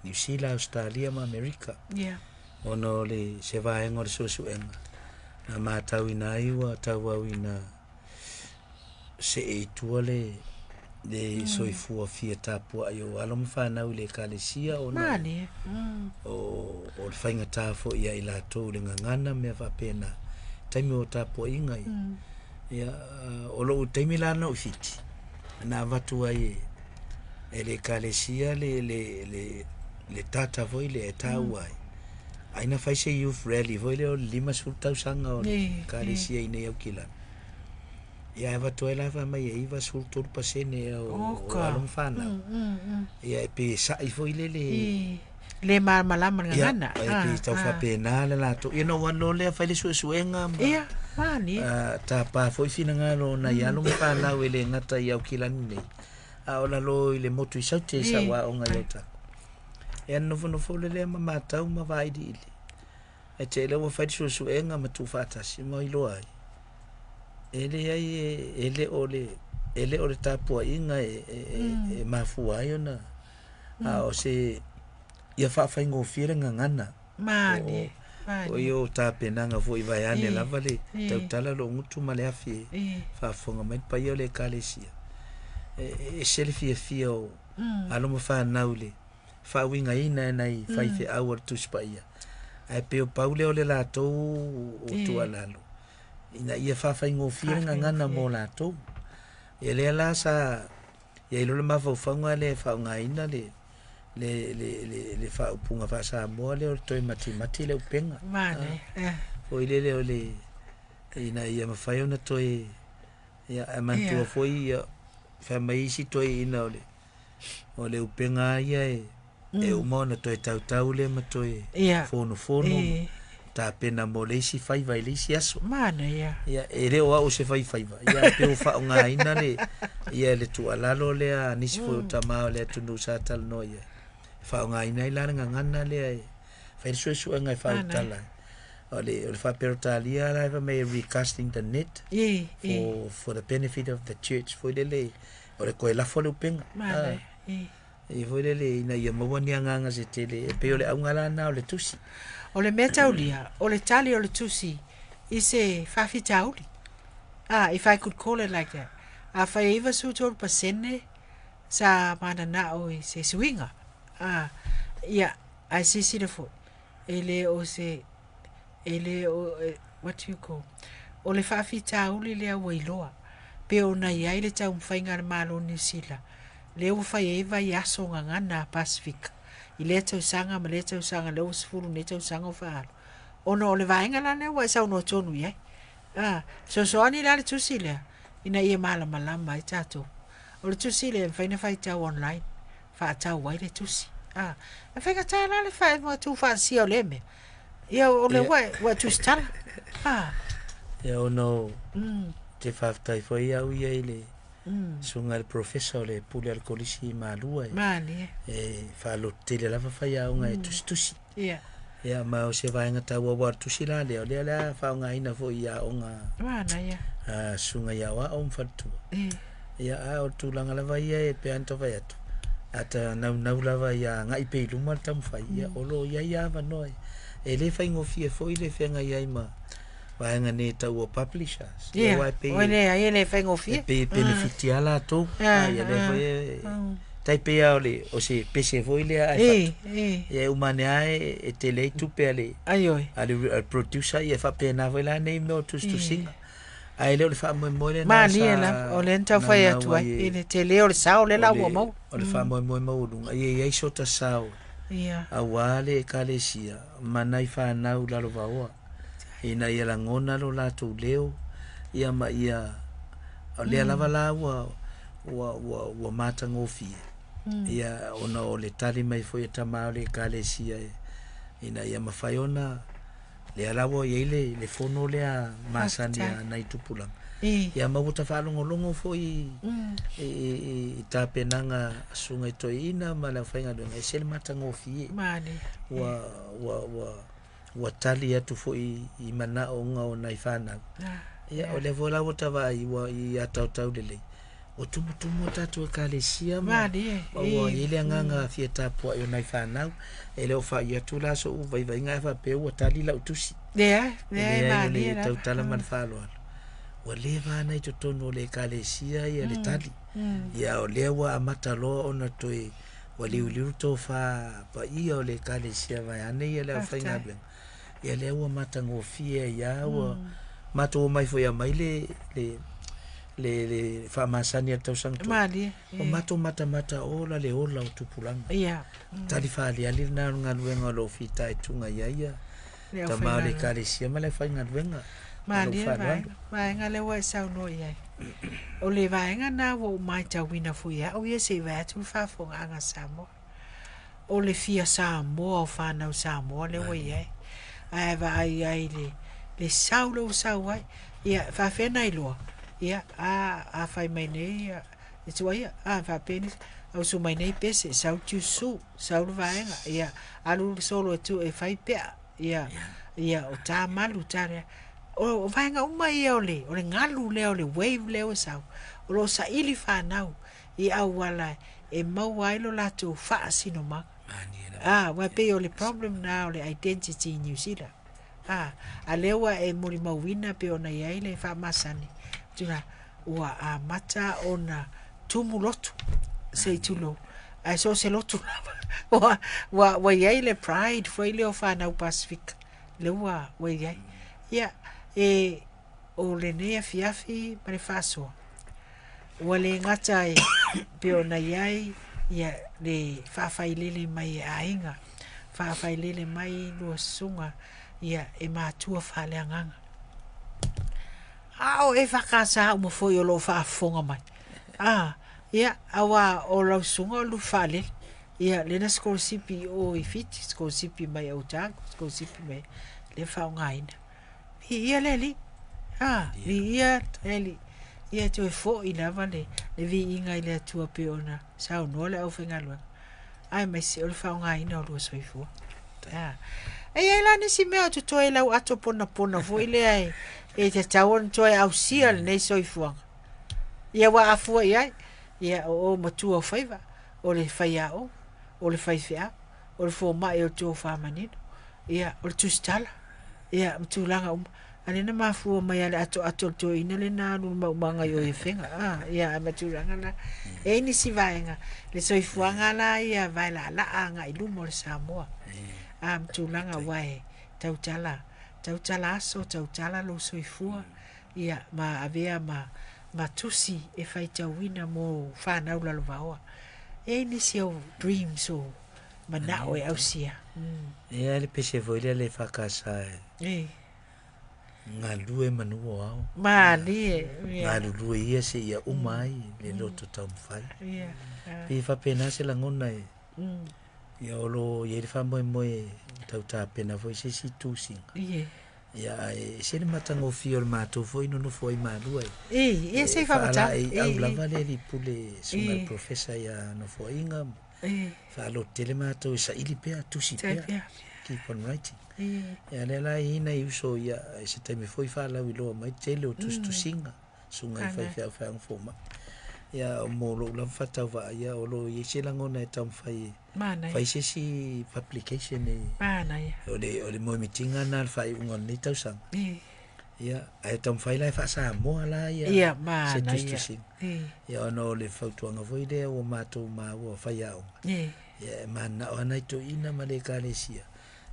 Niu Sila, Ausetalia ma Amerika. Yeah. Ona o le se vaega o le suesuega na matauina ai ua tauau ina see i tua le le soifua fia tapuai o alo ma fanau i le ekalesia ona Malie. o, o le faigata foi ia i latou le gagana ma mea faapena taimi o tapuaiga ia. Ia o lou taimi la na ou i Fiti, na avatu ai e le ekalesia le, le, le, le data foi lea e taua ai, ai na fai se youth rally foi lea o le 50 tausaga o le ekalesia i inei i Aukilani. Ia ae avatu ai la fai mai e 93% ea o, o alo ma fanau. Ia e pei e sa'i foi lele Le malamalama le ia, gagana. e pei tau faapena le latou. Ia na ou alu loa lea fai le suesuega ma Ia, malie. tapa foi finagalo o nai alo ma fanau e le gata i Aukilani nei, a o lalo i le motu i Saute sa Ē. ou aoga ai i Otago. Ia na nofonofo loa lea ma matau ma vailiili, ae te i lea ua fai le suesuega ma tuufaatasi ma iloa ai, e leai e le o le e le o le tapuaiga e, e, e, e mafua ai ona a o se ia faafaigofie le gagana Malie. o Malie. ia o tapenaga foi vaeane lava le tautala lou gutu ma le afi e faafofoga mai le paia o le ekalesia. E e ese le fiafia o alo ma fanau i le faauigaina e nai faifeau a le Tusi Paia, ae pei o pau lea o le latou o tuualalo, ina ia faafaigofie le gagana mo latou. Ia lea la sa i ai loa le mafaufauga lea e faaaogaina le le le le, le faaupuga faa-Samoa lea o le toe matimati le upega. Malie. Foi lele o le ina ia mafai ona toe ia ae manatua foi ia fai mai isi toeaiina o le o le upega lava ia e e uma ona toe tautau lea ma toe fonofono ma tapena mo le isi faiva i le isi aso. Manaia. Ia e le o au o se faifaiva, ia ae pei ua faaaogaina le ia le tuualalo lea a nisi foi o tama o le atunuu sa talanoa i ai, e faaaogaina ai la le gagana lea e fai le suesuega e faautala ai. O le o le faa-Peretania la e fai mai e recasting the net for for the benefit of the church foi lele o le toe lafo le upega. Manaia. E foi lele ina ia maua ni agaga se tele e pei o le auga la lena o le tusi. O le mea taulia, o le tali o le tusi i se faafitauli. Ah, if I could call it like that. Afai e 93% sa mananao i se suiga. Ah, ia, ae silasila foi, e le o se, e le o, what do you call, o le faafitauli lea ua iloa, pe ona i ai le taumafaiga a le Malo o Niu Sila, lea ua fai ai vaiaso gagana a Pasefika i lea tausaga ma lea tausaga, lea ua 10 nei tausaga o faaalu, ona o le vaega la lea ua e saunoa tonu i ai. A, fesoasoani la le tusi lea, ina ia malamalama ai tatou. O le tusi lea e mafai ona faitau online, faatau ai le tusi. A, e faigata la le tuufaatasia o lea mea. Ia, o lea ua e, ua e tusitala. A. Ia ona o te faafetai foi au ia i le susuga i le professor o le pule a le kolisi i Malua e, Malie. e faalototele lava faiaoga e tusitusi. Ia. Ia ma o se vaega taua aua o le tusi la lea, o lea o le a faaaogaina foi i aoga Manaia. a susuga i aoao ma faletua. Ia a o le tulaga lava ia e pei lava ona tau fai atu, a ta naunau lava ia agai pea i luma le taumafai, ia o lo o i ai avanoa. E le faigofie foi le feagai ai ma vaega nei e taua o publishers. Ia Ia, aua e pei oi e, leai, e le e faigofie. pei e benefiti lava latou. Ia lea foi e tai pei lava o le o se pese foi lea ae fatu. Ia e uma ane lava e, e tele ai tupe a le Aioi. a le, a le producer ia e faapena foi la nei mea o tusitusiga. Ae le o le faamoemoe lena Malie sa lava, o lea na taufai naunau atu ai, ai i le tele o le sao lea o la ua le maua. o le faamoemoe maualuga ia i ai sota sao Ia. auā le ekalesia ma nai fanau lalovaoa ina ia lagona lo latou leo ia ma ia o lea lava la ua ua ua ua matagofie ia ona o le tali mai foi a tama o le ekalesia e ina ia mafai ona Lea la ua i ai le, le fono lea masani a nai tupulaga. Ia ma ua tafaalogologo foi i, i, i tapenaga a susuga i toeaina ma le aufaigaluega, e ese le matagofie. Ua, ua, ua, ua tali atu foi i manaoga o nai fanau. Ia, o lea foi la ua ta vaai ua i ataotau lelei, ua tumutumu a tatou ekalesia ma, ma ua i ai le agaga fia tapuai o nai fanau. E le o fai atu la so'u vaivaiga ae faapea ua tali lau tusi. Leai, E leai, leai, o malie le lava. tautala ma le faaaloalo. Ua leva ana i totonu o le ekalesia ia le tali. Ia o lea ua amata loa ona toe ua liuliu le tofa paia o le ekalesia vaeane ia le aufaigaluega. Ia lea ua matagofie ai lava ua matou omai foi e aumai le le le le faamasani a le tausaga tou. Malie. Ua matou matamata ola le ola o tupulaga. Ia. Tali faaliali lena o le galuega o lo o fitaituga i ai ia Le tama o le aufaigaluega. ekalesia ma le aufaigaluega. Ma lou Malie le faaaloalo. vaega. Vaega lea ua e saunoa i ai. O le vaega lena ua ou matauina foi e au ia se i vae atu le faafofogaaga a Samoa. O le fia Samoa o fanau Samoa lea ua i ai. Ae vaai ai i le sau lea ua sau ai. Ia, e faapefea ona iloa? Ia, a, a fai mai nei ia, e tuaia, a, faapea nisi, a usu mai nei pese, sau le tiusu, sau le vaega, ia, alu solo e tu e fai pea, ia, ia, o ta malu, ta lea. O, o vaega uma ia o le, o le galu lea, o le wave lea ua sau, o lo o saili fanau i auala e maua ai lo latou faasinomaga. A, aua e pei o le problem lena o le identity i Niu Sila. A, a lea ua e molimauina pei ona i ai le faamasani, tula, ua amata ona tumu lotu, se i tulou, ae so o se lotu lava, ua, ua, ua i ai le pride foi lea o fanau Pasefika, lea ua, ua i ai. Ia, e, o lenei afiafi ma le faasoa, ua le gata e pei ona i ai ia le faafailele mai e aiga, faafailele mai lua susuga ia e matua faaleagaga. A o EFKS uma foi o lo o faafofoga mai. A, ia, aua o lau susuga o le lupe faalele. Ia, lea na sikolasipi i o i Fiti, sikolasipi mai Otago, sikolasipi mai, lea e faaaogaina. Viia le Alii. A, viia le Alii. Ia toe foi lava le, le viiga i le Atua pei ona saunoa le aufaigaluega, aemaise o le faaaogaina o lua soifua. A. E i ai la nisi mea o totoe i lau ato ponapona foi lea e, e tatau ona toe ausia lenei soifuaga. Ia ua afua i ai, ia o ou matua o faiva, o le faiaoga, o le faifeau, o le fomai o le tofa manino, ia, o le tusitala, ia, ma tulaga uma. A lea na mafua mai lava le atoato o le toeaina lea na alu i le maumaga i o i Afega, a, ia, ma tulaga la. E i ai nisi vaega, le soifuaga la ia vaelaalaa agai i luma o le Samoa, a, ma tulaga aua e tautala, tautala aso, tautala lou soifua, ia, ma avea ma, ma tusi e faitauina mo fanau lalovaoa. E i ai nisi ou dreams ou manao e ausia. E ai le pese foi lea le EFKS e galue manu o ao. Malie. Galulue ia seia uma ai le loto taumafai. Pei e faapena se lagona e ia o lo o i ai le faamoemoe tau tapena foi se isi tusiga. Ia ae ese le matagofie o le matou foi nonofo ai malua e. Ia se i faamatala. Faalaeiau lava le alii pule susuga i le Professor ia Nofoaiga. Faalototele matou e saili pea, tusi pea. Keep on writing. Ia lea la e i ai nai uso ia i se taimi foi faalauiloa mai tele o tusitusiga, susuga i faifeau feagaiga fomai. Ia mo lou lava faatauvaa ia o lo o i ai se lagona e taumafai e fai se isi publication e o le o le moemitiga lena o le faaiuga o lenei tausaga. Ia ae taumafai la e faa-Samoa la ia se tusitusiga. Ia ona o le fautuaga foi lea ua matou maua faiaoga. Ia e mananao lava nai toeaiina ma le ekalesia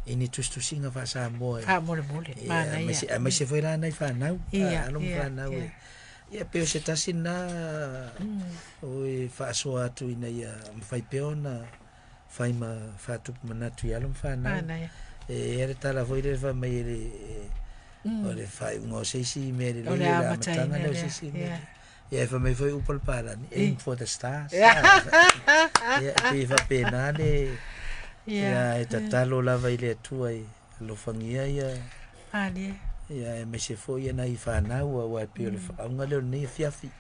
i ni tusitusiga faa-Samoa e faamolemole, manaia. Aemaise foi la nai fanau, alo ma fanau e ia pei o se tasi lena o e faasoa atu ina ia mafai pea ona fai ma faatupu manatu i alo ma fanau. E i ai le tala foi lele fai mai e le o le faaiuga o se isi mea lelei, o le amataga lea o se isi mea. Ia e fai mai foi upu a le palani, aim for the stars. Ia e pei e faapena le ia e tatalo lava i le Atua e alofagia ia Malie. Ia, aemaise foi ia nai fanau, aua e pei o le auga lea o lenei afiafi.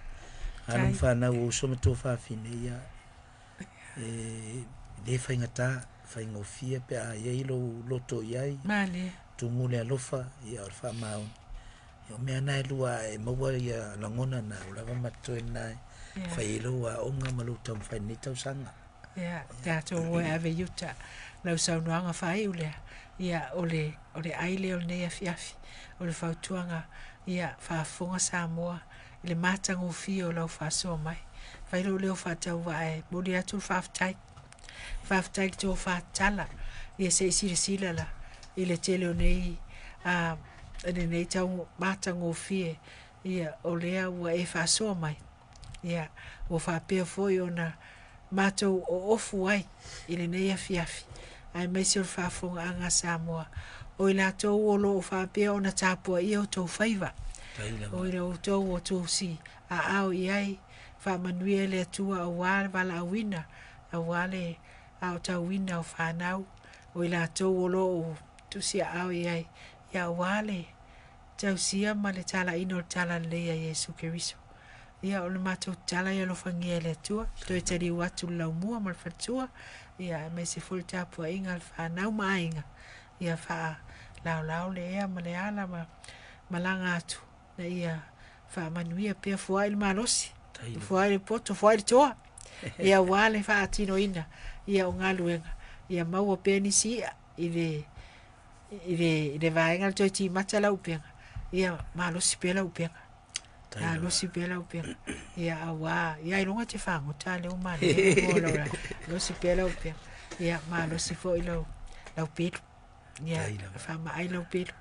Alo ma fanau o uso ma tuafafine, ia, e le faigata, faigofie pe a i ai lou loto i ai. Malie. Tumu le alofa, ia o le faamaoni. Ia o mea na e lua a e maua ia lagona na, ua lava ma totoe lena e fai ai lou aoga ma lou taumafai i lenei tausaga. Ia, tatou o e ave i uta lau saunoaga faaiu lea, ia o le, o le ai lea o lenei afiafi. O le fautuaga, ia faafofoga Samoa i le matagofie o lau faasoa mai. Fai lou leo faatauvaa e momoli atu le faafetai. Faafetai i le tofa tatala, ia se i silasila la i le tele o nei, a, lenei tau matagofie, ia o lea ua e faasoa mai. Ia, ua faapea foi ona matou oofu ai i lenei afiafi, aemaise o le faafofogaaga a Samoa, o i latou o lo o faapea ona tapuaia outou faiva, o i outou o tusi aao i ai, faamanuia e le Atua aua le valaauina, aua le aotauina o fanau, o i latou o lo o tusi aao i ai, ia aua le tausia ma le talaiina o le talalelei a Iesu Keriso. Ia, o le matou tatala ia alofagia e le Atua, toe taliu atu le laumua ma le faletua, ia aemaise foi le tapuaiga a le fanau ma aiga, ia faalaolao le ea ma le ala ma malaga atu, ina ia faamanuia pea, foai le malosi, foai le poto, foai le toa, ia aua le faatinoina ia o galuega, ia maua pea nisi i'a i le i le, i le vaega le toe timata lau upega, ia malosi pea lau upega. Malosi pea lau upega. Ia aua, ia ailoga te fagota lea ua manaia malosi pea lau upega. Ia malosi foi lau, lau pelu. Ia faamaai lau pelu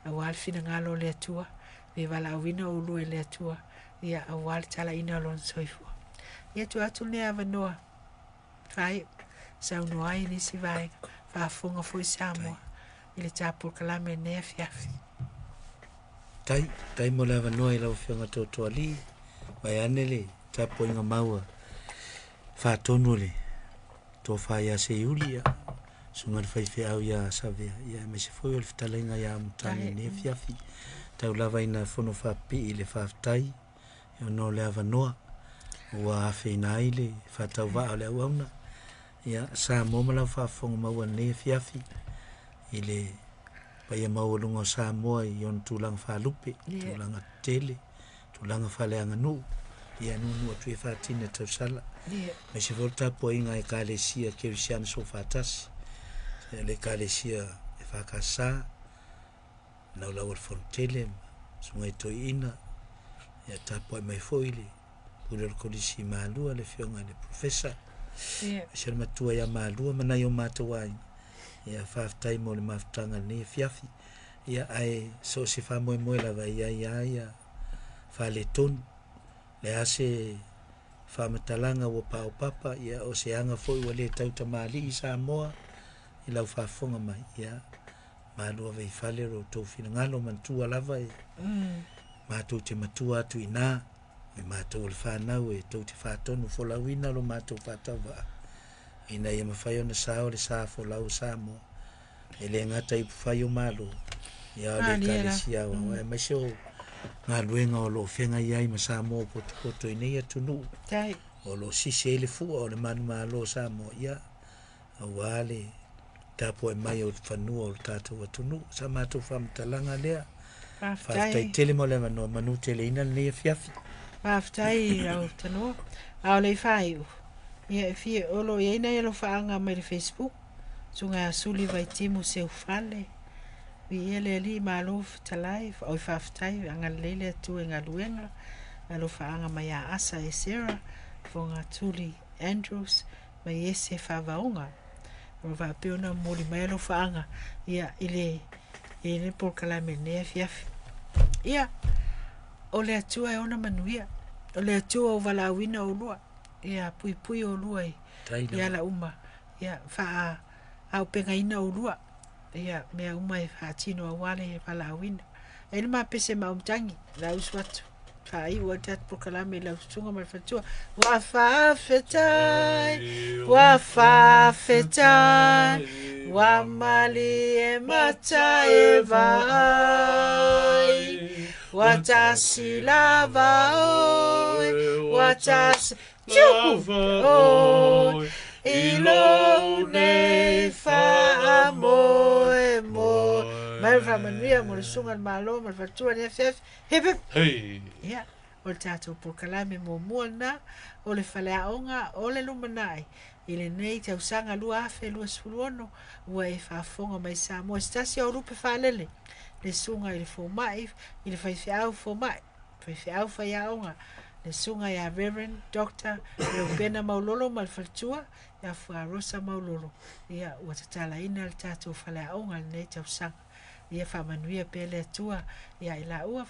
aua le finagalo o le Atua, pe valaauina oulua e le Atua, ia aua le talaina o lona soifua. Ia tuu atu lenei avanoa faaiu saunoa ai i nisi vaega, faafofoga foi Samoa i le ta polokalame i lenei afiafi. Tai, tai mo le avanoa i lau Afioga Totoalii, vaeane le tapuaiga mau a faatonu o le tofa ia Seiuli, ia, susuga i le faifeau ia Savea, ia aemaise foi o le fetalaiga ia Amutagi i lenei afiafi. Tau lava ina fono faapipii i le faafetai ona o le avanoa ua afeina ai le faatauvaa o le auauna. Ia, Samoa ma lau faafofoga maua i lenei afiafi i le paia maualuga o Samoa i ona tulaga faalupe, tulaga tetele, tulaga faaleaganuu, ia nuunuu atu ia faatini e tausala. Aemaise foi o le tapuaiga a Ekalesia Kerisiano Soofaatasi, le Ekalesia EFKS, Laulau a le Fonotele ma Susuga i Toeaina, ia tapuai mai foi le Pule o le Kolisi i Malua le Afioga i le Professor, aemaise le Matua ia Malua ma nai o matou aiga, ia faafetai mo le mafutaga i lenei afiafi. Ia ae so o se faamoemoe lava e i ai lava ia faaletonu, le a se faamatalaga ua paopapa, ia o se aga foi ua le tautamalii i Samoa i lau faafofoga mai, ia malu ave i fale lo outou finagalo manatua lava e matou te matua atu i ina, o matou o le fanau e tou te faatonu folauina lo matou faatauvaa ina ia mafai ona sao le sa folau o Samoa e le gata i upufai o Malo, ia o le Ekalesia Aoao aemaise o galuega o lo o feagai ai ma Samoa ua potopoto i nei atunuu o lo o sisi ai le fua o le manumalo o Samoa, ia aua le tapuai mai o fanua o le tatou atunuu. Sa matou faamatalaga lea. Faafetai tele mo le avanoa, manuteleina lenei afiafi. Faafetai i lau tanoa. A o le i faaiu, ia e fia, o lo o i ai nai alofaaga mai le Facebook, Susuga ia Suli Vaitimu Seufale, Viia le Alii, malo fetalai, oi faafetai, agalelei le Atua i galuega, alofaaga mai ia Asa Esera, Fogatuli Andrews, ma Iese Faavaoga. O lo o faapea ona momoli mai alofaaga ia i le i le polokalame i lenei afiafi. Ia, o le Atua e ona manuia, o le Atua ua valaauina oulua, ia puipui oulua i, i ala uma, ia faaaupegaina oulua, ia mea uma e faatino aua le valaauina. E i ai le ma pese maumutagi, o le a usu atu. Faaiu ai le tatou polokalame i lau susuga ma le faletua. Ua faafetai, ua faafetai, ua malie mata e vaai. Ua tasi lava oe, ua tasi lava oe, i lou nei faamoemoe. Mai le faamanuia mo le susuga i le Malo ma le faletua i lenei afiafi. Hip hip! Hei! Ia, o le tatou polokalame muamua lena o le faleaoga o le lumanai i lenei tausaga 2026 ua e faafofoga mai Samoa i se tasi o lupe faalele le susuga i le fomai i le faifeau fomai faifeau faiaoga le susuga ia Reverend Doctor Reupena Maulolo ma le faletua ia Fuarosa Maulolo ia ua tatalaina le tatou faleaoga i lenei tausaga ia faamanuia pea le Atua ia i laua.